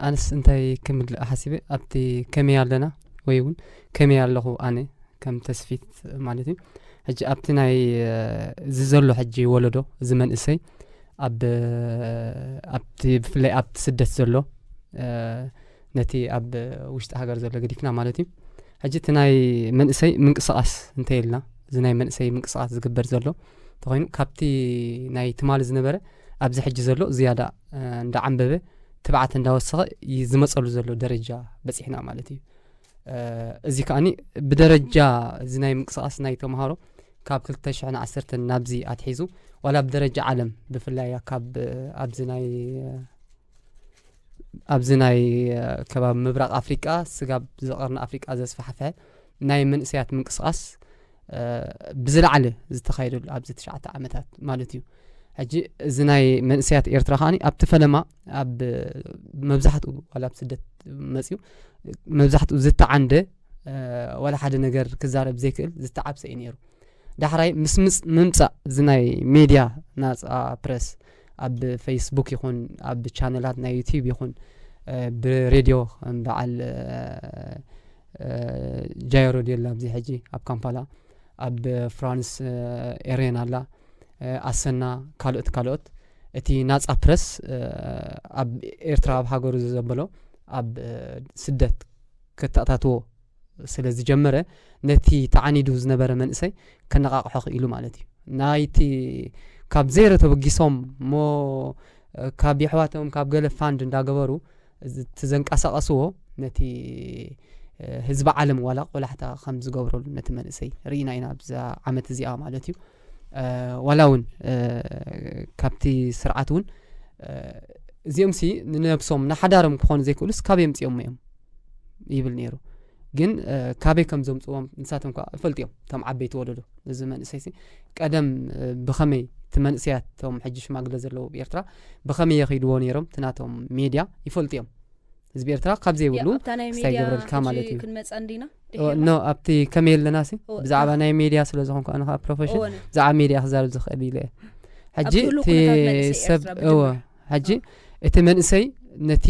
ኣነስ እንታይ ክምልእ ሓሲበ ኣብቲ ከመይ ኣለና ወይ እውን ከመይ ኣለኹ ኣነ ከም ተስፊት ማለት እዩ። ሕጂ ኣብቲ ናይ እዚ ዘሎ ሕጂ ወለዶ እዚ መንእሰይ ኣብ ኣብቲ ብፍላይ ኣብቲ ስደት ዘሎ ነቲ ኣብ ውሽጢ ሃገር ዘሎ ገዲፍና ማለት እዩ። ሕጂ እቲ ናይ መንእሰይ ምንቅስቃስ እንተይልና እዚ ናይ መንእሰይ ምንቅስቃስ ዝግበር ዘሎ ተኮይኑ ካብቲ ናይ ትማሊ ዝነበረ ኣብዚ ሕጂ ዘሎ ዝያዳ እንዳዓንበበ ትብዓት እንዳወሰኸ ዝመፀሉ ዘሎ ደረጃ በፂሕና ማለት እዩ። እዚ ከዓኒ ብደረጃ እዚ ናይ ምንቅስቃስ ናይ ተምሃሮ ካብ ክልተ ሽሕን ዓሰርተን ናብዚ ኣትሒዙ ዋላ ብደረጃ ዓለም ብፍላይ ካብ ኣብዚ ናይ ኣብዚ ናይ ከባቢ ምብራቕ ኣፍሪቃ ስጋብ ዝቐርኒ ኣፍሪቃ ዘስፋሕፈሐ ናይ መንእሰያት ምንቅስቃስ ብዝለዓለ ዝተኻየደሉ ኣብዚ ትሽዓተ ዓመታት ማለት እዩ። ሕጂ እዚ ናይ መንእሰያት ኤርትራ ከዓኒ ኣብቲ ፈለማ ኣብ መብዛሕትኡ ዋላ ኣብ ስደት መፅዩ መብዛሕትኡ ዝተዓንደ ዋላ ሓደ ነገር ክዛረብ ዘይክእል ዝተዓብሰ እዩ ነይሩ። ዳሕራይ ምስ ምምፃእ እዚ ናይ ሜድያ ናፃ ፕረስ ኣብ ፌስቡክ ይኹን ኣብ ቻነላት ናይ ዩቲብ ይኹን ብሬድዮ በዓል ጃይሮ ዴላ ኣብዚ ሕጂ ኣብ ካምፓላ ኣብ ፍራንስ ኤሬን ኣላ ኣሰና ካልኦት ካልኦት እቲ ናፃ ፕረስ ኣብ ኤርትራ ኣብ ሃገሩ ዘበሎ ኣብ ስደት ከተኣታትዎ ስለ ዝጀመረ ነቲ ተዓኒዱ ዝነበረ መንእሰይ ከነቓቕሖ ክኢሉ ማለት እዩ። ናይቲ ካብ ዜሮ ተበጊሶም እሞ ካብ የሕዋቶም ካብ ገለ ፋንድ እንዳገበሩ ትዘንቀሳቐስዎ ነቲ ህዝቢ ዓለም ዋላ ቆላሕታ ከም ዝገብረሉ ነቲ መንእሰይ ርኢና ኢና ብዛ ዓመት እዚኣ ማለት እዩ። ዋላ እውን ካብቲ ስርዓት እውን እዚኦም ሲ ንነብሶም ንሓዳሮም ክኾኑ ዘይክእሉስ ካበይ ኣምፂኦም እዮም ይብል ነይሩ። ግን ካበይ ከም ዘምፅዎም ንሳቶም ከዓ ይፈልጡ እዮም። እቶም ዓበይቲ ወለዶ እዚ መንእሰይ ሲ ቀደም ብኸመይ እቲ መንእሰያት እቶም ሕጂ ሽማግለ ዘለዉ ኤርትራ ብኸመይ የኺድዎ ነይሮም እቲ ናቶም ሜድያ ይፈልጡ እዮም። ህዝቢ ኤርትራ ካብ ዘይብሉ እንታይ ይገብረልካ ማለት እዩ። ክንመፃ እንዲና ኖ ኣብቲ ከመይ ኣለና ሲ ብዛዕባ ናይ ሜድያ ስለ ዝኾንኩ ኣነ ከዓ ፕሮፌሽን ብዛዕባ ሜድያ ክዛረብ ዝኽእል ኢለ ሕጂ ሰብ እወ ሕጂ እቲ መንእሰይ ነቲ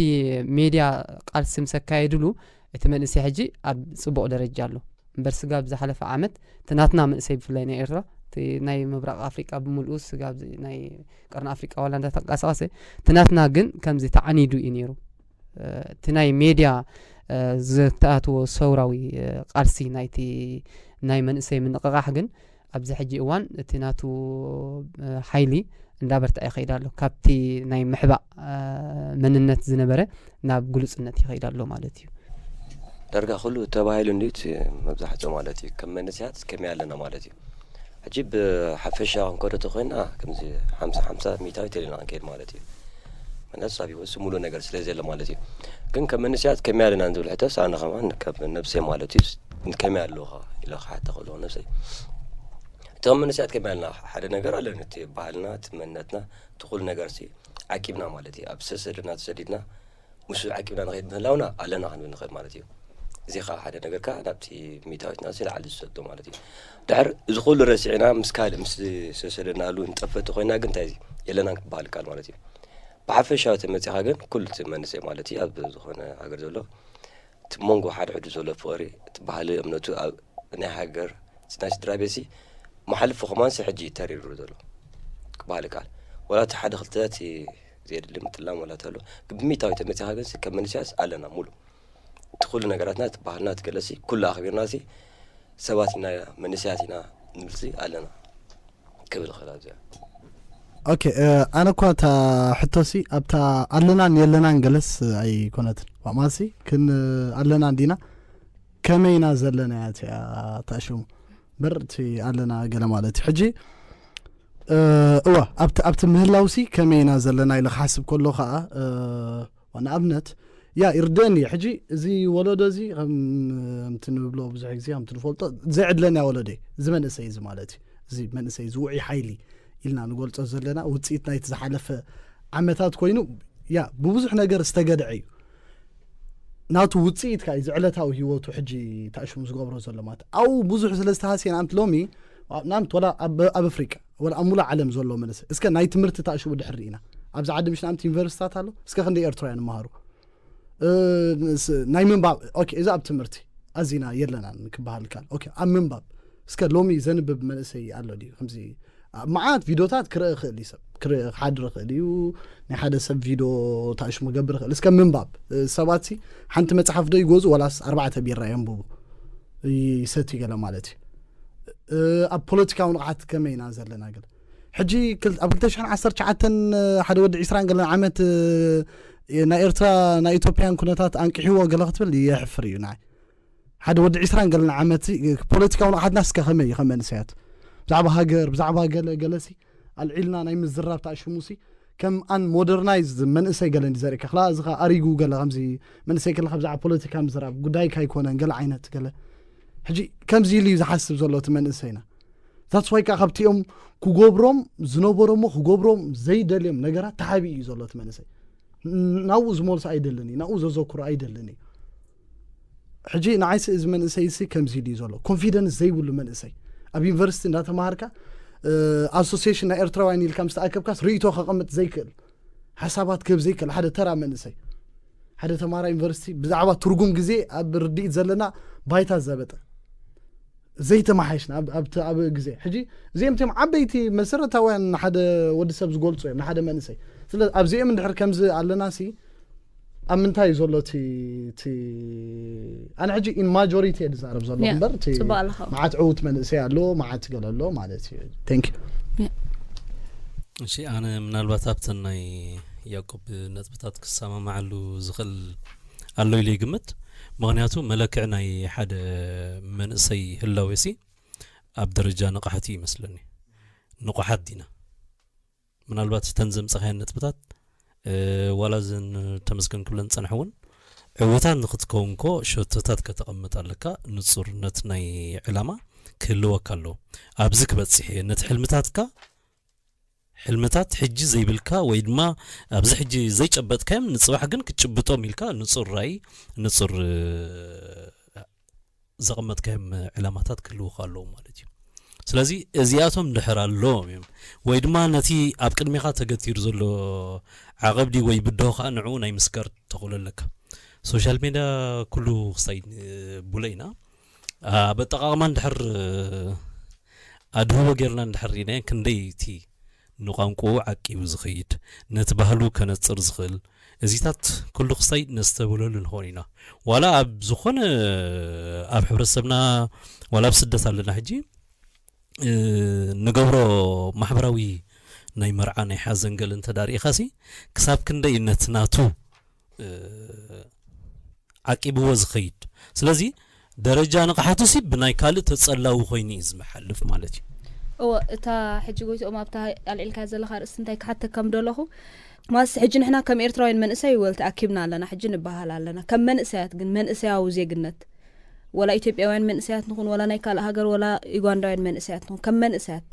ሜድያ ቃልሲ ምስ ኣካየድሉ እቲ መንእሰይ ሕጂ ኣብ ፅቡቕ ደረጃ ኣሎ እምበር ስጋብ ዝሓለፈ ዓመት እቲ ናትና መንእሰይ ብፍላይ ናይ ኤርትራ ናይ ምብራቕ ኣፍሪቃ ብምልኡ ስጋብ ናይ ቀርኒ ኣፍሪቃ ዋላ እንዳተንቀሳቐሰ እቲ ናትና ግን ከምዚ ተዓኒዱ እዩ ነይሩ። እቲ ናይ ሜድያ ዝተኣትዎ ሰውራዊ ቃልሲ ናይቲ ናይ መንእሰይ ምንቕቓሕ ግን ኣብዚ ሕጂ እዋን እቲ ናቱ ሓይሊ እንዳበርትዐ ይኸይድ ኣሎ። ካብቲ ናይ ምሕባእ መንነት ዝነበረ ናብ ግሉጽነት ይኸይድ ኣሎ ማለት እዩ። ዳርጋ ኩሉ ተባሂሉ እንድዩ እቲ መብዛሕትኡ ማለት እዩ። ከም መንእሰያት ከመይ ኣለና ማለት እዩ። ሕጂ ብሓፈሻ ክንከዶ ተኮይና ከምዚ ሓምሳ ሓምሳ ሚእታዊት የለና ክንከይድ ማለት እዩ። ምክንያቱ ሳብ ህይወት ሙሉእ ነገር ስለ ዘለ ማለት እዩ። ግን ከም መንእሰያት ከመይ ኣለና ንዝብል ሕቶ ኣነ ከማን ከም ነብሰይ ማለት እዩ ከመይ ኣለኻ ኢለ ክሓታ ከለኹ ነብሰይ እቲ ከም መንእሰያት ከመይ ኣለና ሓደ ነገር ኣለኒ እቲ ባህልና እቲ መንነትና እቲ ኩሉ ነገር ሲ ዓቂብና ማለት እዩ ኣብ ሰሰድና ተሰዲድና ምስ ዓቂብና ንኸይድ ምህላውና ኣለና ክንብል ንኽእል ማለት እዩ። እዚ ከዓ ሓደ ነገር ከዓ ናብቲ ሚእታዊትና ሲ ላዕሊ ዝሰዶ ማለት እዩ። ድሕር እዚ ኩሉ ረሲዕና ምስ ካልእ ምስ ሰሰደናሉ ንጠፈ ተኮይና ግን እንታይ የለናን ክበሃል ይከኣል ማለት እዩ። ብሓፈሻ ተመፂኻ ግን ኩሉ እቲ መንእሰይ ማለት እዩ ኣብ ዝኾነ ሃገር ዘሎ እቲ መንጎ ሓደ ሕዱ ዘሎ ፍቕሪ እቲ ባህሊ እምነቱ ኣብ ናይ ሃገር ናይ ስድራ ቤት ሲ መሓልፎ ከማን ሲ ሕጂ ተሪሩ ዘሎ ክበሃል ይከኣል። ወላ እቲ ሓደ ክልተ እቲ ዘየድሊ ምጥላም ወላ ተሎ ግን ብሚእታዊ ተመፂኻ ግን ሲ ከም መንእሰያስ ኣለና ሙሉ እቲ ኩሉ ነገራትና እቲ ባህልና እቲ ገለሲ ኩሉ ኣኽቢርና ሲ ሰባት ኢና መንእሰያት ኢና ንብል ሲ ኣለና ክብል ይኽእል ኣብዚኣ። ኦኬ ኣነ እኳ እታ ሕቶሲ ኣብታ ኣለናን የለናን ገለስ ኣይኮነትን ማማሲ ክን ኣለና እንዲና ከመይ ኢና ዘለና እያ እቲኣ ታሽሙ በር እቲ ኣለና ገለ ማለት እዩ ሕጂ እዋ ኣብቲ ኣብቲ ምህላውሲ ከመይ ኢና ዘለና ኢለ ክሓስብ ከሎ ከዓ ንኣብነት ያ ይርደአኒ ሕጂ እዚ ወለዶ እዚ ከምቲ ንብሎ ብዙሕ ግዜ ከምቲ ንፈልጦ ዘይዕድለና ወለዶ እዚ መንእሰይ እዚ ማለት እዩ እዚ መንእሰይ እዚ ውዑይ ሓይሊ ኢልና ንገልጾ ዘለና ውፅኢት ናይቲ ዝሓለፈ ዓመታት ኮይኑ ያ ብብዙሕ ነገር ዝተገድዐ እዩ ናቱ ውፅኢት ከዓ እዚ ዕለታዊ ህይወቱ ሕጂ ታእሽሙ ዝገብሮ ዘሎ ማለት ኣብኡ ብዙሕ ስለ ዝተሃስየ ንኣምት ሎሚ ንኣምት ወላ ኣብ ኣፍሪቃ ወላ ኣብ ሙሉእ ዓለም ዘሎ መለሰ እስከ ናይ ትምህርቲ ታእሽሙ ድሕር ኢና ኣብዚ ዓዲ ምሽ ንኣምት ዩኒቨርሲታት ኣሎ እስከ ክንደ ኤርትራውያን ይመሃሩ ናይ ምንባብ ኦኬ እዚ ኣብ ትምህርቲ ኣዚና የለናን ክበሃል ካል ኦኬ ኣብ ምንባብ እስከ ሎሚ ዘንብብ መንእሰይ ኣሎ ድዩ ከምዚ መዓት ቪዲዮታት ክርኢ ክእል እዩ ሰብ ክርኢ ክሓድር ክእል እዩ ናይ ሓደ ሰብ ቪድዮ ታእሽሙ ገብር ክእል እስከ ምንባብ ሰባት ሲ ሓንቲ መፅሓፍ ዶ ይገዙ ወላስ ኣርባዕተ ቢራ የንብቡ ይሰትዩ ገለ ማለት እዩ ኣብ ፖለቲካዊ ንቕሓት ከመይ ኢና ዘለና ገለ ሕጂ ኣብ ክልተ ሽሕን ዓሰርተ ትሽዓተን ሓደ ወዲ ዒስራን ገለን ዓመት ናይ ኤርትራ ናይ ኢትዮጵያን ኩነታት ኣንቂሕዎ ገለ ክትብል የሕፍር እዩ ናይ ሓደ ወዲ ዒስራን ገለን ዓመት ፖለቲካዊ ንቕሓትና እስከ ከመይ እዩ ከመንእሰያት ብዛዕባ ሃገር ብዛዕባ ገለ ገለሲ ኣልዒልና ናይ ምዝራብ ተኣሽሙሲ ከም ኣን ሞደርናይዝ መንእሰይ ገለ እንዲ ዘርእካ ክላ እዚ ኸ ኣሪጉ ገለ ከምዚ መንእሰይ ከለ ብዛዕባ ፖለቲካ ምዝራብ ጉዳይካ ኣይኮነን ገለ ዓይነት ገለ ሕጂ ከምዚ ኢሉ እዩ ዝሓስብ ዘሎ እቲ መንእሰይና። ዛትስ ዋይ ከዓ ካብቲኦም ክገብሮም ዝነበሮሞ ክገብሮም ዘይደልዮም ነገራት ተሓቢ እዩ ዘሎ እቲ መንእሰይ። ናብኡ ዝመልሶ ኣይደልን እዩ፣ ናብኡ ዘዘክሮ ኣይደልን እዩ። ሕጂ ንዓይሲ እዚ መንእሰይ ሲ ከምዚ ኢሉ እዩ ዘሎ፣ ኮንፊደንስ ዘይብሉ መንእሰይ። ኣብ ዩኒቨርሲቲ እንዳተማሃርካ ኣሶሲሽን ናይ ኤርትራውያን ኢልካ ምስ ተኣከብካስ ርእይቶ ከቐምጥ ዘይክእል፣ ሓሳባት ክህብ ዘይክእል ሓደ ተራ መንእሰይ፣ ሓደ ተማራ ዩኒቨርሲቲ ብዛዕባ ትርጉም ግዜ ኣብ ርድኢት ዘለና ባይታ ዘበጠ ዘይተመሓየሽና ኣብ ግዜ ሕጂ እዚኦም ም ዓበይቲ መሰረታውያን ንሓደ ወዲ ሰብ ዝገልፁ እዮም ንሓደ መንእሰይ። ስለ ኣብዚኦም እንድሕር ከምዚ ኣለና ሲ ኣብ ምንታይ እዩ ዘሎ እቲ ኣነ ሕጂ ኢን ማጆሪቲ እየ ዝዛረብ ዘሎ እምበር እቲ መዓት ዕውት መንእሰይ ኣሎ፣ መዓት ገለ ኣሎ ማለት እዩ። ቴንክ እሺ፣ ኣነ ምናልባት ኣብተን ናይ ያዕቆብ ነጥብታት ክሰማማዓሉ ዝኽእል ኣሎ ኢለ ይግምት። ምኽንያቱ መለክዕ ናይ ሓደ መንእሰይ ህላዌ ሲ ኣብ ደረጃ ንቕሓት እዩ ይመስለኒ። ንቑሓት ዲና? ምናልባት እተን ዘምፀኻየን ነጥብታት ዋላ እዘን ተመስገን ክብለን ዝፀንሐ እውን ዕውታት ንክትከውንኮ ሸቶታት ከተቐምጥ ኣለካ። ንፁርነት ናይ ዕላማ ክህልወካ ኣለዎ። ኣብዚ ክበፅሕ እየ ነቲ ሕልምታትካ ሕልምታት ሕጂ ዘይብልካ ወይ ድማ ኣብዚ ሕጂ ዘይጨበጥካዮም ንፅባሕ ግን ክትጭብጦም ኢልካ ንፁር ራእይ ንፁር ዘቐመጥካዮም ዕላማታት ክህልውካ ኣለዎም ማለት እዩ። ስለዚ እዚኣቶም ድሕር ኣለዎም እዮም ወይ ድማ ነቲ ኣብ ቅድሚኻ ተገቲሩ ዘሎ ዓቐብዲ ወይ ብድሆ ከዓ ንዕኡ ናይ ምስጋር ተኽእሎ ኣለካ። ሶሻል ሜድያ ኩሉ ክሳይ ቡለ ኢና ኣብ ኣጠቓቕማ እንድሕር ኣድህቦ ጌርና እንድሕር ርኢናዮ ክንደይ እቲ ንቋንቋኡ ዓቂቡ ዝኸይድ ነቲ ባህሉ ከነፅር ዝኽእል እዚታት ኩሉ ክስታይ ነስተብህለሉ ንኸውን ኢና። ዋላ ኣብ ዝኾነ ኣብ ሕብረተሰብና ዋላ ኣብ ስደት ኣለና ሕጂ ንገብሮ ማሕበራዊ ናይ መርዓ ናይ ሓዘን ገለ እንተዳርኢኻሲ ክሳብ ክንደይ ነቲ ናቱ ዓቂብዎ ዝኸይድ። ስለዚ ደረጃ ንቕሓቱ ሲ ብናይ ካልእ ተጸላዊ ኮይኑ እዩ ዝመሓልፍ ማለት እዩ። እወ፣ እታ ሕጂ ጎይትኦም ኣብታ ኣልዒልካያ ዘለኻ ኣርእስቲ እንታይ ክሓተካ ምደለኹ፣ ማለትሲ ሕጂ ንሕና ከም ኤርትራውያን መንእሰይ ወል ተኣኪብና ኣለና፣ ሕጂ ንበሃል ኣለና። ከም መንእሰያት ግን መንእሰያዊ ዜግነት ወላ ኢትዮጵያውያን መንእሰያት ንኹን ወላ ናይ ካልእ ሃገር ወላ ዩጋንዳውያን መንእሰያት ንኹን ከም መንእሰያት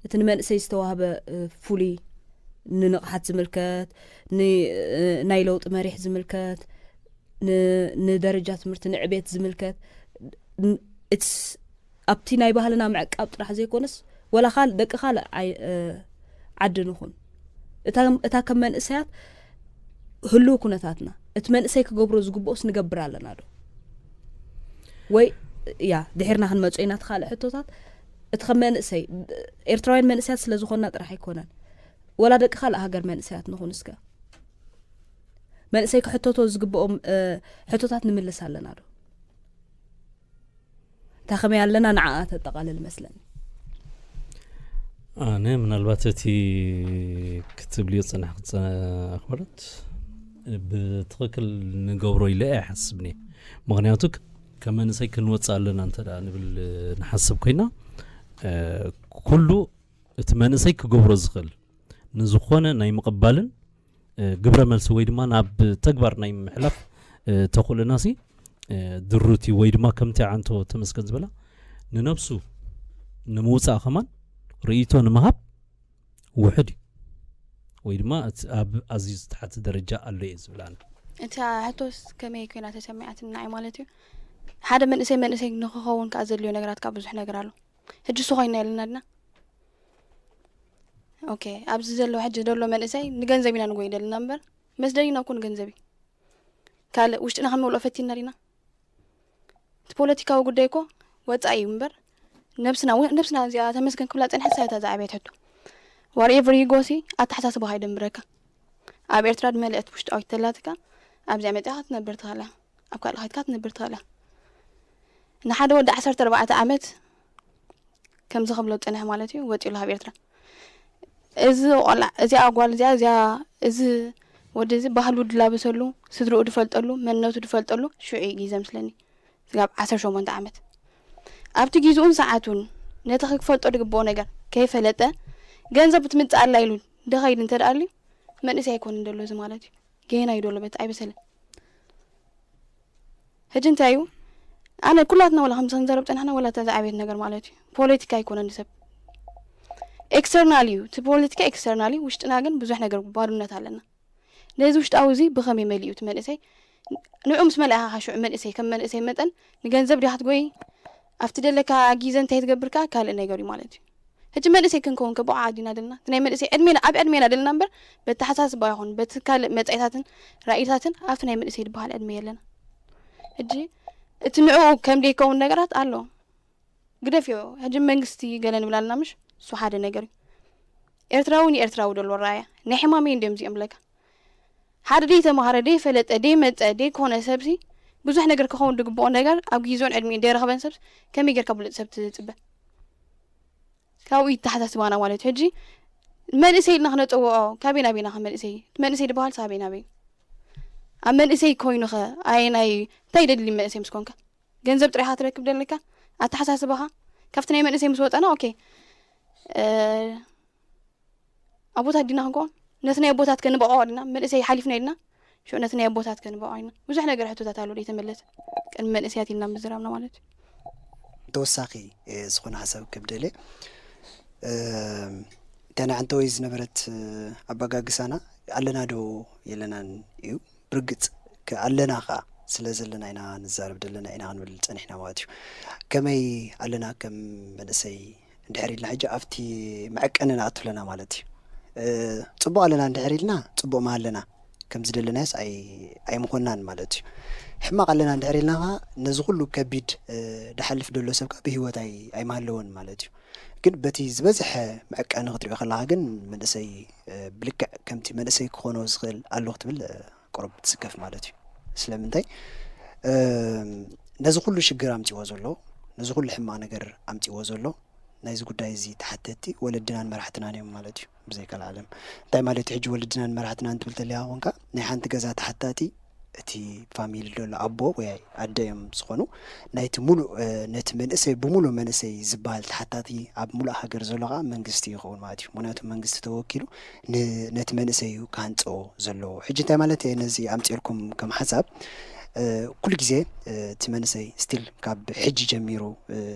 እቲ ንመንእሰይ ዝተዋህበ ፍሉይ ንንቕሓት ዝምልከት፣ ናይ ለውጢ መሪሕ ዝምልከት፣ ንደረጃ ትምህርቲ ንዕቤት ዝምልከት፣ ኣብቲ ናይ ባህልና ምዕቃብ ጥራሕ ዘይኮነስ ወላ ካልእ ደቂ ካልእ ዓዲ ንኹን እታ ከም መንእሰያት ህልው ኩነታትና እቲ መንእሰይ ክገብሮ ዝግብኦስ ንገብር ኣለና ዶ? ወይ ያ ድሒርና ክንመጾ ኢና እቲ ካልእ ሕቶታት እቲ ከም መንእሰይ ኤርትራውያን መንእሰያት ስለ ዝኾንና ጥራሕ ኣይኮነን ወላ ደቂ ካልእ ሃገር መንእሰያት ንኹን እስከ መንእሰይ ክሕተቶ ዝግብኦም ሕቶታት ንምልስ ኣለና ዶ? እታ ከመይ ኣለና ንዓኣ ተጠቓልል መስለኒ። ኣነ ምናልባት እቲ ክትብልዮ ዝጸናሕክ ኣኽበረት ብትኽክል ንገብሮ ኢለ ኣይሓስብን እየ። ምኽንያቱ ከም መንእሰይ ክንወጽእ ኣለና እንተ ንብል ንሓስብ ኮይና ኩሉ እቲ መንእሰይ ክገብሮ ዝኽእል ንዝኾነ ናይ ምቕባልን ግብረ መልሲ ወይ ድማ ናብ ተግባር ናይ ምሕላፍ ተኽእሎና ሲ ድሩት እዩ ወይ ድማ ከምቲ ዓንቶ ተመስገን ዝበላ ንነብሱ ንምውፃእ ከማን ርእይቶ ንምሃብ ውሕድ እዩ ወይ ድማ ኣብ ኣዝዩ ዝተሓተ ደረጃ ኣሎ እየ ዝብል ኣነ። እታ ሕቶስ ከመይ ኮይና ተሰሚዓትኒ ንዓይ ማለት እዩ። ሓደ መንእሰይ መንእሰይ ንክኸውን ከዓ ዘድልዮ ነገራት ከዓ ብዙሕ ነገር ኣሎ። ሕጂ እሱ ኮይና የለና ድና ኦኬ ኣብዚ ዘሎ ሕጂ ዘሎ መንእሰይ ንገንዘብ ኢና ንጎይ ደልና እምበር መስደሊና እኮ ንገንዘብ እዩ ካልእ ውሽጥና ክንመልኦ ፈቲና ዲና እቲ ፖለቲካዊ ጉዳይ እኮ ወፃኢ እዩ እምበር ነብስና ነብስና እዚኣ ተመስገን ክብላ ፀንሐ ሳይታ ዝዓበየት ሕቶ ዋርኤቨር ይጎሲ ኣተሓሳስባ ካይደንብረካ ኣብ ኤርትራ ድመልአት ውሽጣዊት ተላትካ ኣብዚኣ መፅያ ክትነብር ትኽእላ ኣብ ካልእ ከይድካ ክትነብር ትኽእል እያ። ንሓደ ወዲ ዓሰርተ ኣርባዕተ ዓመት ከምዚ ክብሎ ዝጸንሐ ማለት እዩ ወጺኡ ኣሎ ካብ ኤርትራ። እዚ ቆልዓ እዚኣ ጓል እዚኣ እዚኣ እዚ ወዲ እዚ ባህሉ ድላበሰሉ ስድርኡ ድፈልጠሉ መንነቱ ድፈልጠሉ ሽዑ እዩ ግዜ ምስለኒ ስጋብ ዓሰርተ ሸሞንተ ዓመት ኣብቲ ግዜኡን ሰዓቱን ነቲ ክፈልጦ ድግብኦ ነገር ከይፈለጠ ገንዘብ ትምጻእ ኣላ ኢሉ ደኸይድ እንተ ደኣ ኣልዩ መንእሰይ ኣይኮነን ደሎ እዚ ማለት እዩ። ገና እዩ ደሎ በት ኣይበሰለን። ሕጂ እንታይ እዩ? ኣነ ኩላትና ወላ ከምዚ ክንዘረብ ጸናሕና ወላ እታ ዝዓበየት ነገር ማለት እዩ። ፖለቲካ ኣይኮነን ንሰብ። ኤክስተርናል እዩ። እቲ ፖለቲካ ኤክስተርናል እዩ። ውሽጥና ግን ብዙሕ ነገር ባዶነት ኣለና። ነዚ ውሽጣዊ እዚ ብኸመይ መሊኡ እቲ መንእሰይ? ንዑ ምስ መለእኻ ሽዑ መንእሰይ ከም መንእሰይ መጠን ንገንዘብ ዲኻ ትጎይ? ኣብቲ ደለካ ግዜ እንታይ ትገብርካ ካልእ ነገር እዩ ማለት እዩ። ሕጂ መንእሰይ ክንከውን ከብቑ ዓዲና ደልና። እቲ ናይ መንእሰይ ዕድሜና፣ ኣብ ዕድሜና ደልና እምበር በተሓሳስባ ይኹን በቲ ካልእ መጻኢታትን ራእይታትን ኣብቲ ናይ መንእሰይ ዝበሃል ዕድመ የለና። ሕጂ እቲ ንዑ ከም ዘይከውን ነገራት ኣሎ። ግደፍዮ። ሕጂ መንግስቲ ገለ ንብል ኣለና ምሽ? እሱ ሓደ ነገር እዩ። ኤርትራዊ ንኤርትራዊ ደሎ ራእያ። ናይ ሕማመይ እንድዮም እዚኦም ብለካ። ሓደ ደይ ተማሃረ፣ ደይ ፈለጠ፣ ደይ መጸ፣ ደይ ኮነ ሰብሲ ብዙሕ ነገር ክኸውን ዝግብኦ ነገር ኣብ ግዜኡን ዕድሜኡን ደይ ረኸበን ሰብሲ ከመይ ጌርካ ብሉጽ ሰብ ትጽበ? ካብኡ ይተሓሳስባና ማለት እዩ። ሕጂ መንእሰይ ኢልና ክነጸውዖ ካበይ ናበይና ከ መንእሰይ? መንእሰይ ዝበሃል ሳበይ ናበይ? ኣብ መንእሰይ ኮይኑኸ ኣየናይ እንታይ ደሊ መንእሰይ ምስ ኮንካ? ገንዘብ ጥራይ ኢኻ ትረክብ ደለካ? ኣተሓሳስባኻ ካብቲ ናይ መንእሰይ ምስ ወጸና ኦኬ። ኣቦታት ዲና ክንከውን ነቲ ናይ ኣቦታት ከንበዖ ዲና መንእሰይ ሓሊፍና ኢልና ሽዑ ነቲ ናይ ኣቦታት ከንበዖ ኢና። ብዙሕ ነገር ሕቶታት ኣሎ ዘይተመለሰ ቅድሚ መንእሰያት ኢልና ምዝራብና ማለት እዩ። ተወሳኺ ዝኾነ ሓሳብ ከብደለ እታ ንዓንተወይ ዝነበረት ኣባጋግሳና ኣለና ዶ የለናን እዩ። ብርግጽ ኣለና ከኣ ስለ ዘለና ኢና ንዛረብ ዘለና ኢና ክንብል ጸኒሕና ማለት እዩ። ከመይ ኣለና ከም መንእሰይ እንድሕር ኢልና ሕጂ ኣብቲ መዐቀኒ ንኣቱ ኣለና ማለት እዩ። ጽቡቕ ኣለና እንድሕር ኢልና ጽቡቕ ኣለና ከም ዝደለናዮስ ኣይምኾናን ማለት እዩ። ሕማቕ ኣለና እንድሕር ኢልና ከኣ ነዚ ኩሉ ከቢድ ድሓልፍ ደሎ ሰብ ከኣ ብህይወት ኣይምሃለወን ማለት እዩ። ግን በቲ ዝበዝሐ መዐቀኒ ክትሪኦ ከለኻ ግን መንእሰይ ብልክዕ ከምቲ መንእሰይ ክኾኖ ዝኽእል ኣሎ ክትብል ቁሩብ ትስከፍ ማለት እዩ። ስለምንታይ ነዚ ኩሉ ሽግር ኣምፅዎ ዘሎ ነዚ ኩሉ ሕማቕ ነገር ኣምፅዎ ዘሎ ናይዚ ጉዳይ እዚ ተሓተቲ ወለድናን መራሕትናን እዮም ማለት እዩ። ብዘይካል ዓለም እንታይ ማለት እዩ? ሕጂ ወለድናን መራሕትናን ትብል ተለያ ኮንካ ናይ ሓንቲ ገዛ ተሓታቲ እቲ ፋሚሊ ዘሎ ኣቦ ወይ ኣደ እዮም ዝኾኑ። ናይቲ ሙሉእ ነቲ መንእሰይ ብሙሉእ መንእሰይ ዝበሃል ተሓታቲ ኣብ ሙሉእ ሃገር ዘሎ ከዓ መንግስቲ ይኸውን ማለት እዩ። ምክንያቱ መንግስቲ ተወኪሉ ነቲ መንእሰይ እዩ ክሃንፀዎ ዘለዎ። ሕጂ እንታይ ማለት እየ ነዚ ኣምፂእልኩም ከም ሓሳብ? ኩሉ ግዜ እቲ መንእሰይ ስቲል ካብ ሕጂ ጀሚሩ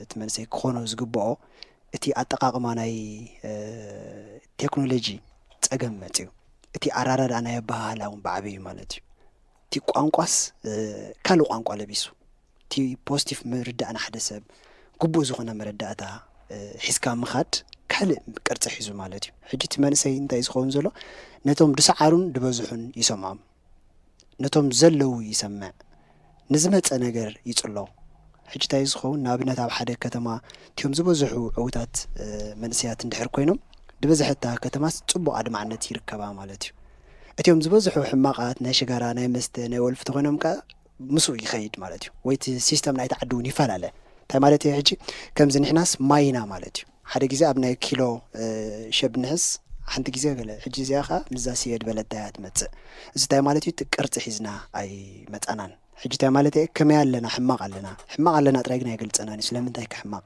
እቲ መንእሰይ ክኾኖ ዝግብኦ እቲ ኣጠቃቅማ ናይ ቴክኖሎጂ ፀገም መፅዩ። እቲ ኣራዳድኣ ናይ ኣበሃህላ እውን ብዓበዩ ማለት እዩ። እቲ ቋንቋስ ካልእ ቋንቋ ለቢሱ እቲ ፖዚቲቭ ምርዳእ ንሓደ ሰብ ግቡእ ዝኾነ መረዳእታ ሒዝካ ምኻድ ካልእ ቅርፂ ሒዙ ማለት እዩ። ሕጂ እቲ መንእሰይ እንታይ ዝኸውን ዘሎ ነቶም ድሰዓሩን ድበዝሑን ይሰምዖም፣ ነቶም ዘለዉ ይሰምዕ፣ ንዝመፀ ነገር ይፅሎ። ሕጂ እንታይ ዝኸውን ንኣብነት ኣብ ሓደ ከተማ እቲኦም ዝበዝሑ ዕውታት መንእሰያት እንድሕር ኮይኖም ድበዝሐታ ከተማስ ፅቡቕ ኣድማዕነት ይርከባ ማለት እዩ። እቲኦም ዝበዝሑ ሕማቓት ናይ ሽጋራ ናይ መስተ ናይ ወልፊ ተኮይኖም ከ ምስኡ ይኸይድ ማለት እዩ። ወይ እቲ ሲስተም ናይቲ ዓዲ እውን ይፈላለ። እንታይ ማለት እዩ? ሕጂ ከምዚ ንሕናስ ማይ ኢና ማለት እዩ። ሓደ ግዜ ኣብ ናይ ኪሎ ሸብ ንሕስ ሓንቲ ግዜ ገለ ሕጂ እዚኣ ከዓ ምዛ ስየ ድበለታ እያ ትመፅእ። እዚ እንታይ ማለት እዩ? እቲ ቅርፂ ሒዝና ኣይመፃናን። ሕጂ እንታይ ማለት እየ? ከመይ ኣለና? ሕማቕ ኣለና። ሕማቕ ኣለና ጥራይ ግን ኣይገልፀናን እዩ። ስለምንታይ ከ ሕማቕ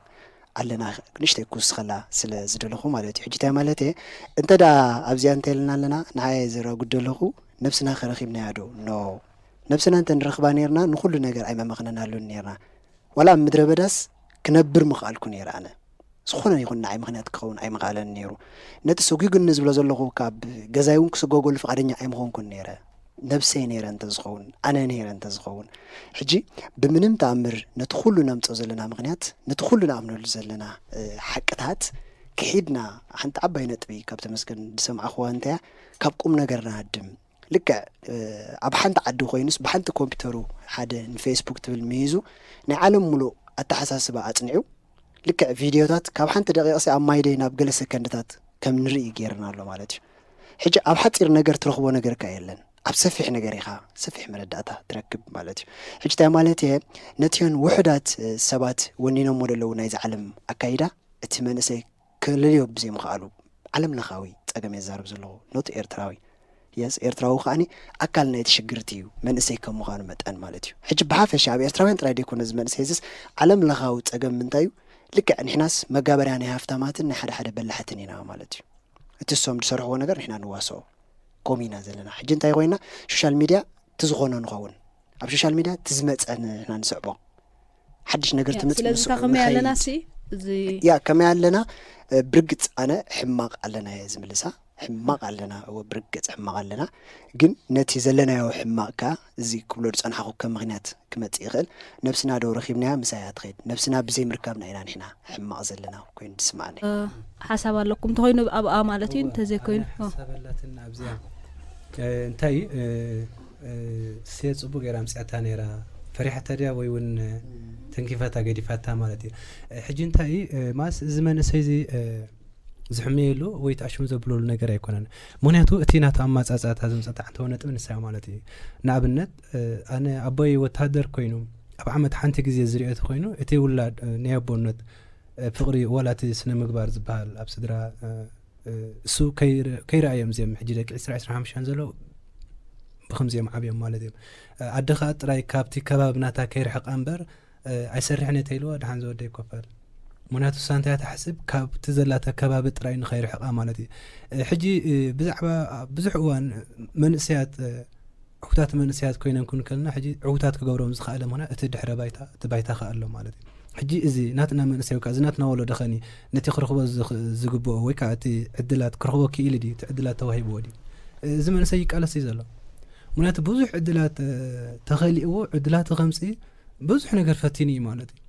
ኣለና ንእሽተይ ክውስኸላ ስለ ዝደለኹ ማለት እዩ። ሕጂ እንታይ ማለት እየ? እንተ ደኣ ኣብዚኣ እንታይ ኢልና ኣለና? ንዓየ ዘረጉድ ደለኹ ነብስና ከረኺብናያ ዶ? ኖ። ነብስና እንተ ንረኽባ ነርና ንኹሉ ነገር ኣይመመኽነናሉን ነርና። ዋላ ኣብ ምድረ በዳስ ክነብር ምኽኣልኩ ነይረ ኣነ። ዝኾነ ይኹን ንዓይ ምኽንያት ክኸውን ኣይምኽኣለን ነይሩ። ነቲ ሰጒጉኒ ዝብሎ ዘለኹ ካብ ገዛይ እውን ክስጎገሉ ፍቓደኛ ኣይምኾንኩን ነይረ። ነብሰይ ነይረ እንተዝኸውን፣ ኣነ ነይረ እንተዝኸውን። ሕጂ ብምንም ተኣምር ነቲ ኩሉ ነምፅኦ ዘለና ምኽንያት፣ ነቲ ኩሉ ንኣምነሉ ዘለና ሓቅታት ክሒድና ሓንቲ ዓባይ ነጥቢ ካብ ተመስገን ዝሰምዓኽዋ እንተያ ካብ ቁም ነገር ንሃድም። ልክዕ ኣብ ሓንቲ ዓዲ ኮይኑስ ብሓንቲ ኮምፒተሩ ሓደ ንፌስቡክ ትብል ምሂዙ ናይ ዓለም ሙሉእ ኣተሓሳስባ ኣፅኒዑ ልክዕ ቪድዮታት ካብ ሓንቲ ደቂቕሲ ኣብ ማይደይ ናብ ገለ ሰከንድታት ከም ንርኢ ገይርና ኣሎ ማለት እዩ። ሕጂ ኣብ ሓፂር ነገር ትረኽቦ ነገርካ የለን። ኣብ ሰፊሕ ነገር ኢኻ ሰፊሕ መረዳእታ ትረክብ ማለት እዩ። ሕጂ እንታይ ማለት እየ? ነቲኦን ውሑዳት ሰባት ወኒኖሞ ዘለዉ ናይዚ ዓለም ኣካይዳ እቲ መንእሰይ ክልልዮ ብዘይምኽኣሉ ዓለም ለኻዊ ፀገም የዛርብ ዘለኹ ኖት ኤርትራዊ የስ ኤርትራዊ ከዓኒ ኣካል ናይቲ ሽግርቲ እዩ መንእሰይ ከም ምዃኑ መጠን ማለት እዩ። ሕጂ ብሓፈሻ ኣብ ኤርትራውያን ጥራይ ደይኮነ እዚ መንእሰይ እዚስ ዓለም ለኻዊ ፀገም ምንታይ እዩ? ልክዕ ንሕናስ መጋበርያ ናይ ሃፍታማትን ናይ ሓደ ሓደ በላሕትን ኢና ማለት እዩ። እቲ እሶም ዝሰርሕዎ ነገር ንሕና ንዋስኦ። ከምኡ ኢና ዘለና። ሕጂ እንታይ ኮይና፣ ሶሻል ሚድያ እቲ ዝኾነ ንኸውን። ኣብ ሶሻል ሚድያ እቲ ዝመጸ ንሕና ንስዕቦ። ሓድሽ ነገር ትምጽእ ስለዚ ምስ-፣ እታ ከመይ ኣለና ንኸይድ። ሲ እዚ ያ፣ ከመይ ኣለና? እ፣ ብርግጽ ኣነ ሕማቕ ኣለና እየ ዝምልሳ። ሕማቕ ኣለና፣ እወ፣ ብርግጽ ሕማቕ ኣለና። ግን ነቲ ዘለናዮ ሕማቕ ከኣ እዚ ክብሎ ዝጸናሕኩ ከም ምኽንያት ክመጽእ ይኽእል። ነብስና ዶ ረኺብናያ ምሳያ ትኸይድ? ነብስና ብዘይ ምርካብና ኢና ንሕና ሕማቕ ዘለና ኮይኑ ዝስምዓኒ። እ፣ ሓሳብ ኣለኩም እንተኾይኑ ኣብኣ ማለት እዩ፣ እንተዘይኮይኑ፣ ኣነ ሓሳብ ኣላትና ኣብዚኣ። እ፣ እንታይ፣ እ፣ እ፣ ሴ ጽቡቅ ገይራ ኣምጺኣታ ነይራ። ፈሪሓታ ድያ ወይ እውን፣ እ፣ ተንኪፋታ ገዲፋታ ማለት እዩ። እ፣ ሕጂ እንታይ፣ እ፣ ማስ እዚ መንእሰይ እዚ፣ እ፣ ዝሕመየሉ ወይ ተኣሽሙ ዘብለሉ ነገር ኣይኮነን። ምኽንያቱ እቲ ናቱ ኣማጻጽኣታ ዘምጸታ ሓንተወ ነጥቢ ንሳ እያ ማለት እዩ። ንኣብነት፣ እ፣ ኣነ ኣቦይ ወተሃደር ኮይኑ ኣብ ዓመት ሓንቲ ግዜ ዝሪኦ ተኾይኑ እቲ ውላድ፣ እ፣ ናይ ኣቦነት፣ እ፣ ፍቕሪ ዋላ እቲ ስነ ምግባር ዝበሃል ኣብ ስድራ፣ እ፣ እ፣ እሱ ከይረ-፣ ከይረኣዮም እዚኦም ሕጂ ደቂ ዕስራ ዕስራን ሓሙሽተን ዘለዉ ብኸምዚኦም ዓብዮም ማለት እዮም። እ፣ ኣደ ኸኣ ጥራይ ካብቲ ከባቢ ናታ ከይርሕቃ እምበር፣ እ፣ ኣይሰርሕን እየ ተይልዋ፣ ደሓን ዝወደይ ኮፈል። ምኽንያቱ እሳ እንታይ እያ ትሓስብ? ካብቲ ዘላታ ከባቢ ጥራይ ንኸይርሕቃ ማለት እዩ። እ፣ ሕጂ፣ እ፣ ብዛዕባ ብዙሕ እዋን መንእሰያት፣ እ፣ ዕዉታት መንእሰያት ኮይነን ክን ከለና፣ ሕጂ ዕዉታት ክገብሮም ዝኸኣለ ምኽንያት እቲ ድሕረ ባይታ፣ እቲ ባይታ ከኣ ኣሎ ማለት እዩ። ሕጂ እዚ ናትና መንእሰይ ወይ ከኣ እዚ ናትና ወለዶ ኸኒ ነቲ ክረኽቦ ዝኽ-፣ ዝግብኦ ወይ ከኣ እቲ ዕድላት ክረኽቦ ክኢሉ ድዩ? እቲ ዕድላት ተዋሂብዎ ድዩ? እዚ መንእሰይ ይቃለስ እዩ ዘሎ። ምኽንያቱ ብዙሕ ዕድላት፣ እ፣ ተኸሊእዎ ዕድላት ከምጽእ ብዙሕ ነገር ፈቲኑ እዩ ማለት እዩ።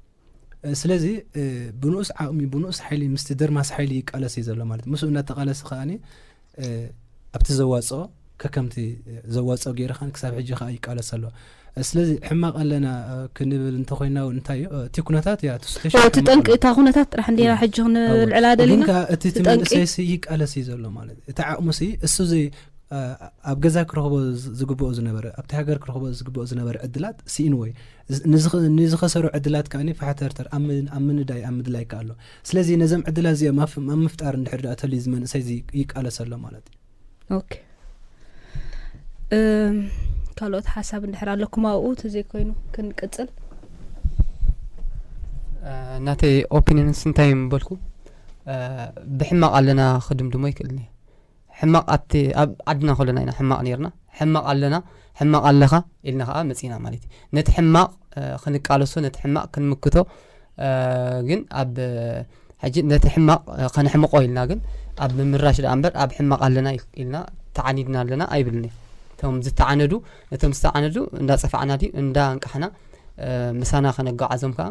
እ፣ ስለዚ፣ እ፣ ብንኡስ ዓቕሚ፣ ብንኡስ ሓይሊ፣ ምስቲ ደርማስ ሓይሊ ይቃለስ እዩ ዘሎ ማለት እዩ። ምስኡ እናተቃለሰ ከኣኒ፣ እ፣ ኣብቲ ዘዋጽኦ፣ ከከምቲ ዘዋጽኦ ገይሩ ከኣኒ ክሳብ ሕጂ ከኣ ይቃለስ ኣሎ። እ፣ ስለዚ ሕማቕ ኣለና፣ እ፣ ክንብል እንተኾይና እውን እንታይ እዩ? እ፣ እቲ ኩነታት እያ፣ እቲ situation ኦ፣ እቲ ሕማቕ ጠንቂ፣ ኣሎ። እታ ኩነታት ጥራሕ እንዲና እም። ሕጂ ክንልዕላ እወ። ደሊና? ግን ከኣ እቲ፣ እቲ እቲ ጠንቂ መንእሰይሲ ይቃለስ እዩ ዘሎ ማለት እዩ። እቲ ዓቕሙሲ እሱ ዘይ-፣ እ፣ ኣብ ገዛ ክረኽቦ ዝ-፣ ዝግብኦ ዝነበረ፣ ኣብቲ ሃገር ክረኽቦ ዝግብኦ ዝነበረ ዕድላት ስኢንዎ እዩ። ዝ-፣ ንዝኸ-፣ ንዝኸሰሮ ዕድላት ከኣኒ ፋሕተርተር ኣብ ምን-፣ ኣብ ምንዳይ፣ ኣብ ምድላይ ከኣ ኣሎ። ስለዚ ነዞም ዕድላት እዚኦም ኣብ፣ ኣብ ምፍጣር እንድሕር ደኣ ተልዩ እዚ መንእሰይ እዚ ይቃለስ ኣሎ ማለት እዩ። ኦኬ። እም፣ ካልኦት ሓሳብ እንድሕር ኣለኩም ኣብኡ፣ ተዘይኮይኑ ክንቅጽል። እ፣ ናተይ ኦፒንየንስ እንታይ እዩ ምበልኩ፣ እ፣ ብሕማቕ ኣለና ክድምድሞ ይክእልኒ። ሕማቕ ኣብቲ፣ ኣብ ዓድና ከለና ኢና ሕማቕ ኔርና። ሕማቕ ኣለና፣ ሕማቕ ኣለኻ ኢልና ከኣ መጺእና ማለት እዩ። ነቲ ሕማቕ፣ እ፣ ክንቃለሶ፣ ነቲ ሕማቕ ክንምክቶ፣ እ፣ ግን ኣብ፣ ሕጂ ነቲ ሕማቕ፣ እ፣ ከነሕምቖ ኢልና ግን ኣብ ምምራሽ ደኣ እምበር ኣብ ሕማቕ ኣለና ኢል-፣ ኢልና ተዓኒድና ኣለና ኣይብልን እየ። እቶም ዝተዓነዱ፣ ነቶም ዝተዓነዱ እንዳጸፋዕና ድዩ እንዳንቃሕና፣ እ፣ ምሳና ከነጓዓዞም ከኣ፣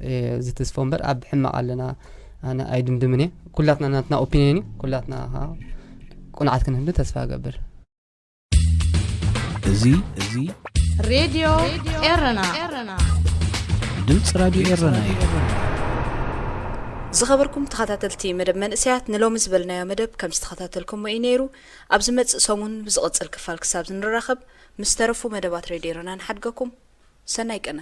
እ፣ ዝትስፎ እምበር ኣብ ሕማቕ ኣለና ኣነ ኣይድምድምን እየ። ኩላትና ናትና ኦፒንየን እዩ። ኩላትና ከኣ ቁንዓት ክንህሉ ተስፋ እገብር። እዚ፣ እዚ ሬድዮ ኤረና። ድምፂ ራድዮ ኤረና እዩ። ዝኸበርኩም ተኸታተልቲ መደብ መንእሰያት፣ ንሎሚ ዝበልናዮ መደብ ከም ዝተኸታተልኩሞ እዩ ነይሩ። ኣብ ዝመጽእ ሰሙን ብዝቕጽል ክፋል ክሳብ ንራኸብ፣ ምስ ተረፉ መደባት ሬድዮ ኤረና ንሓድገኩም። ሰናይ ቅነ።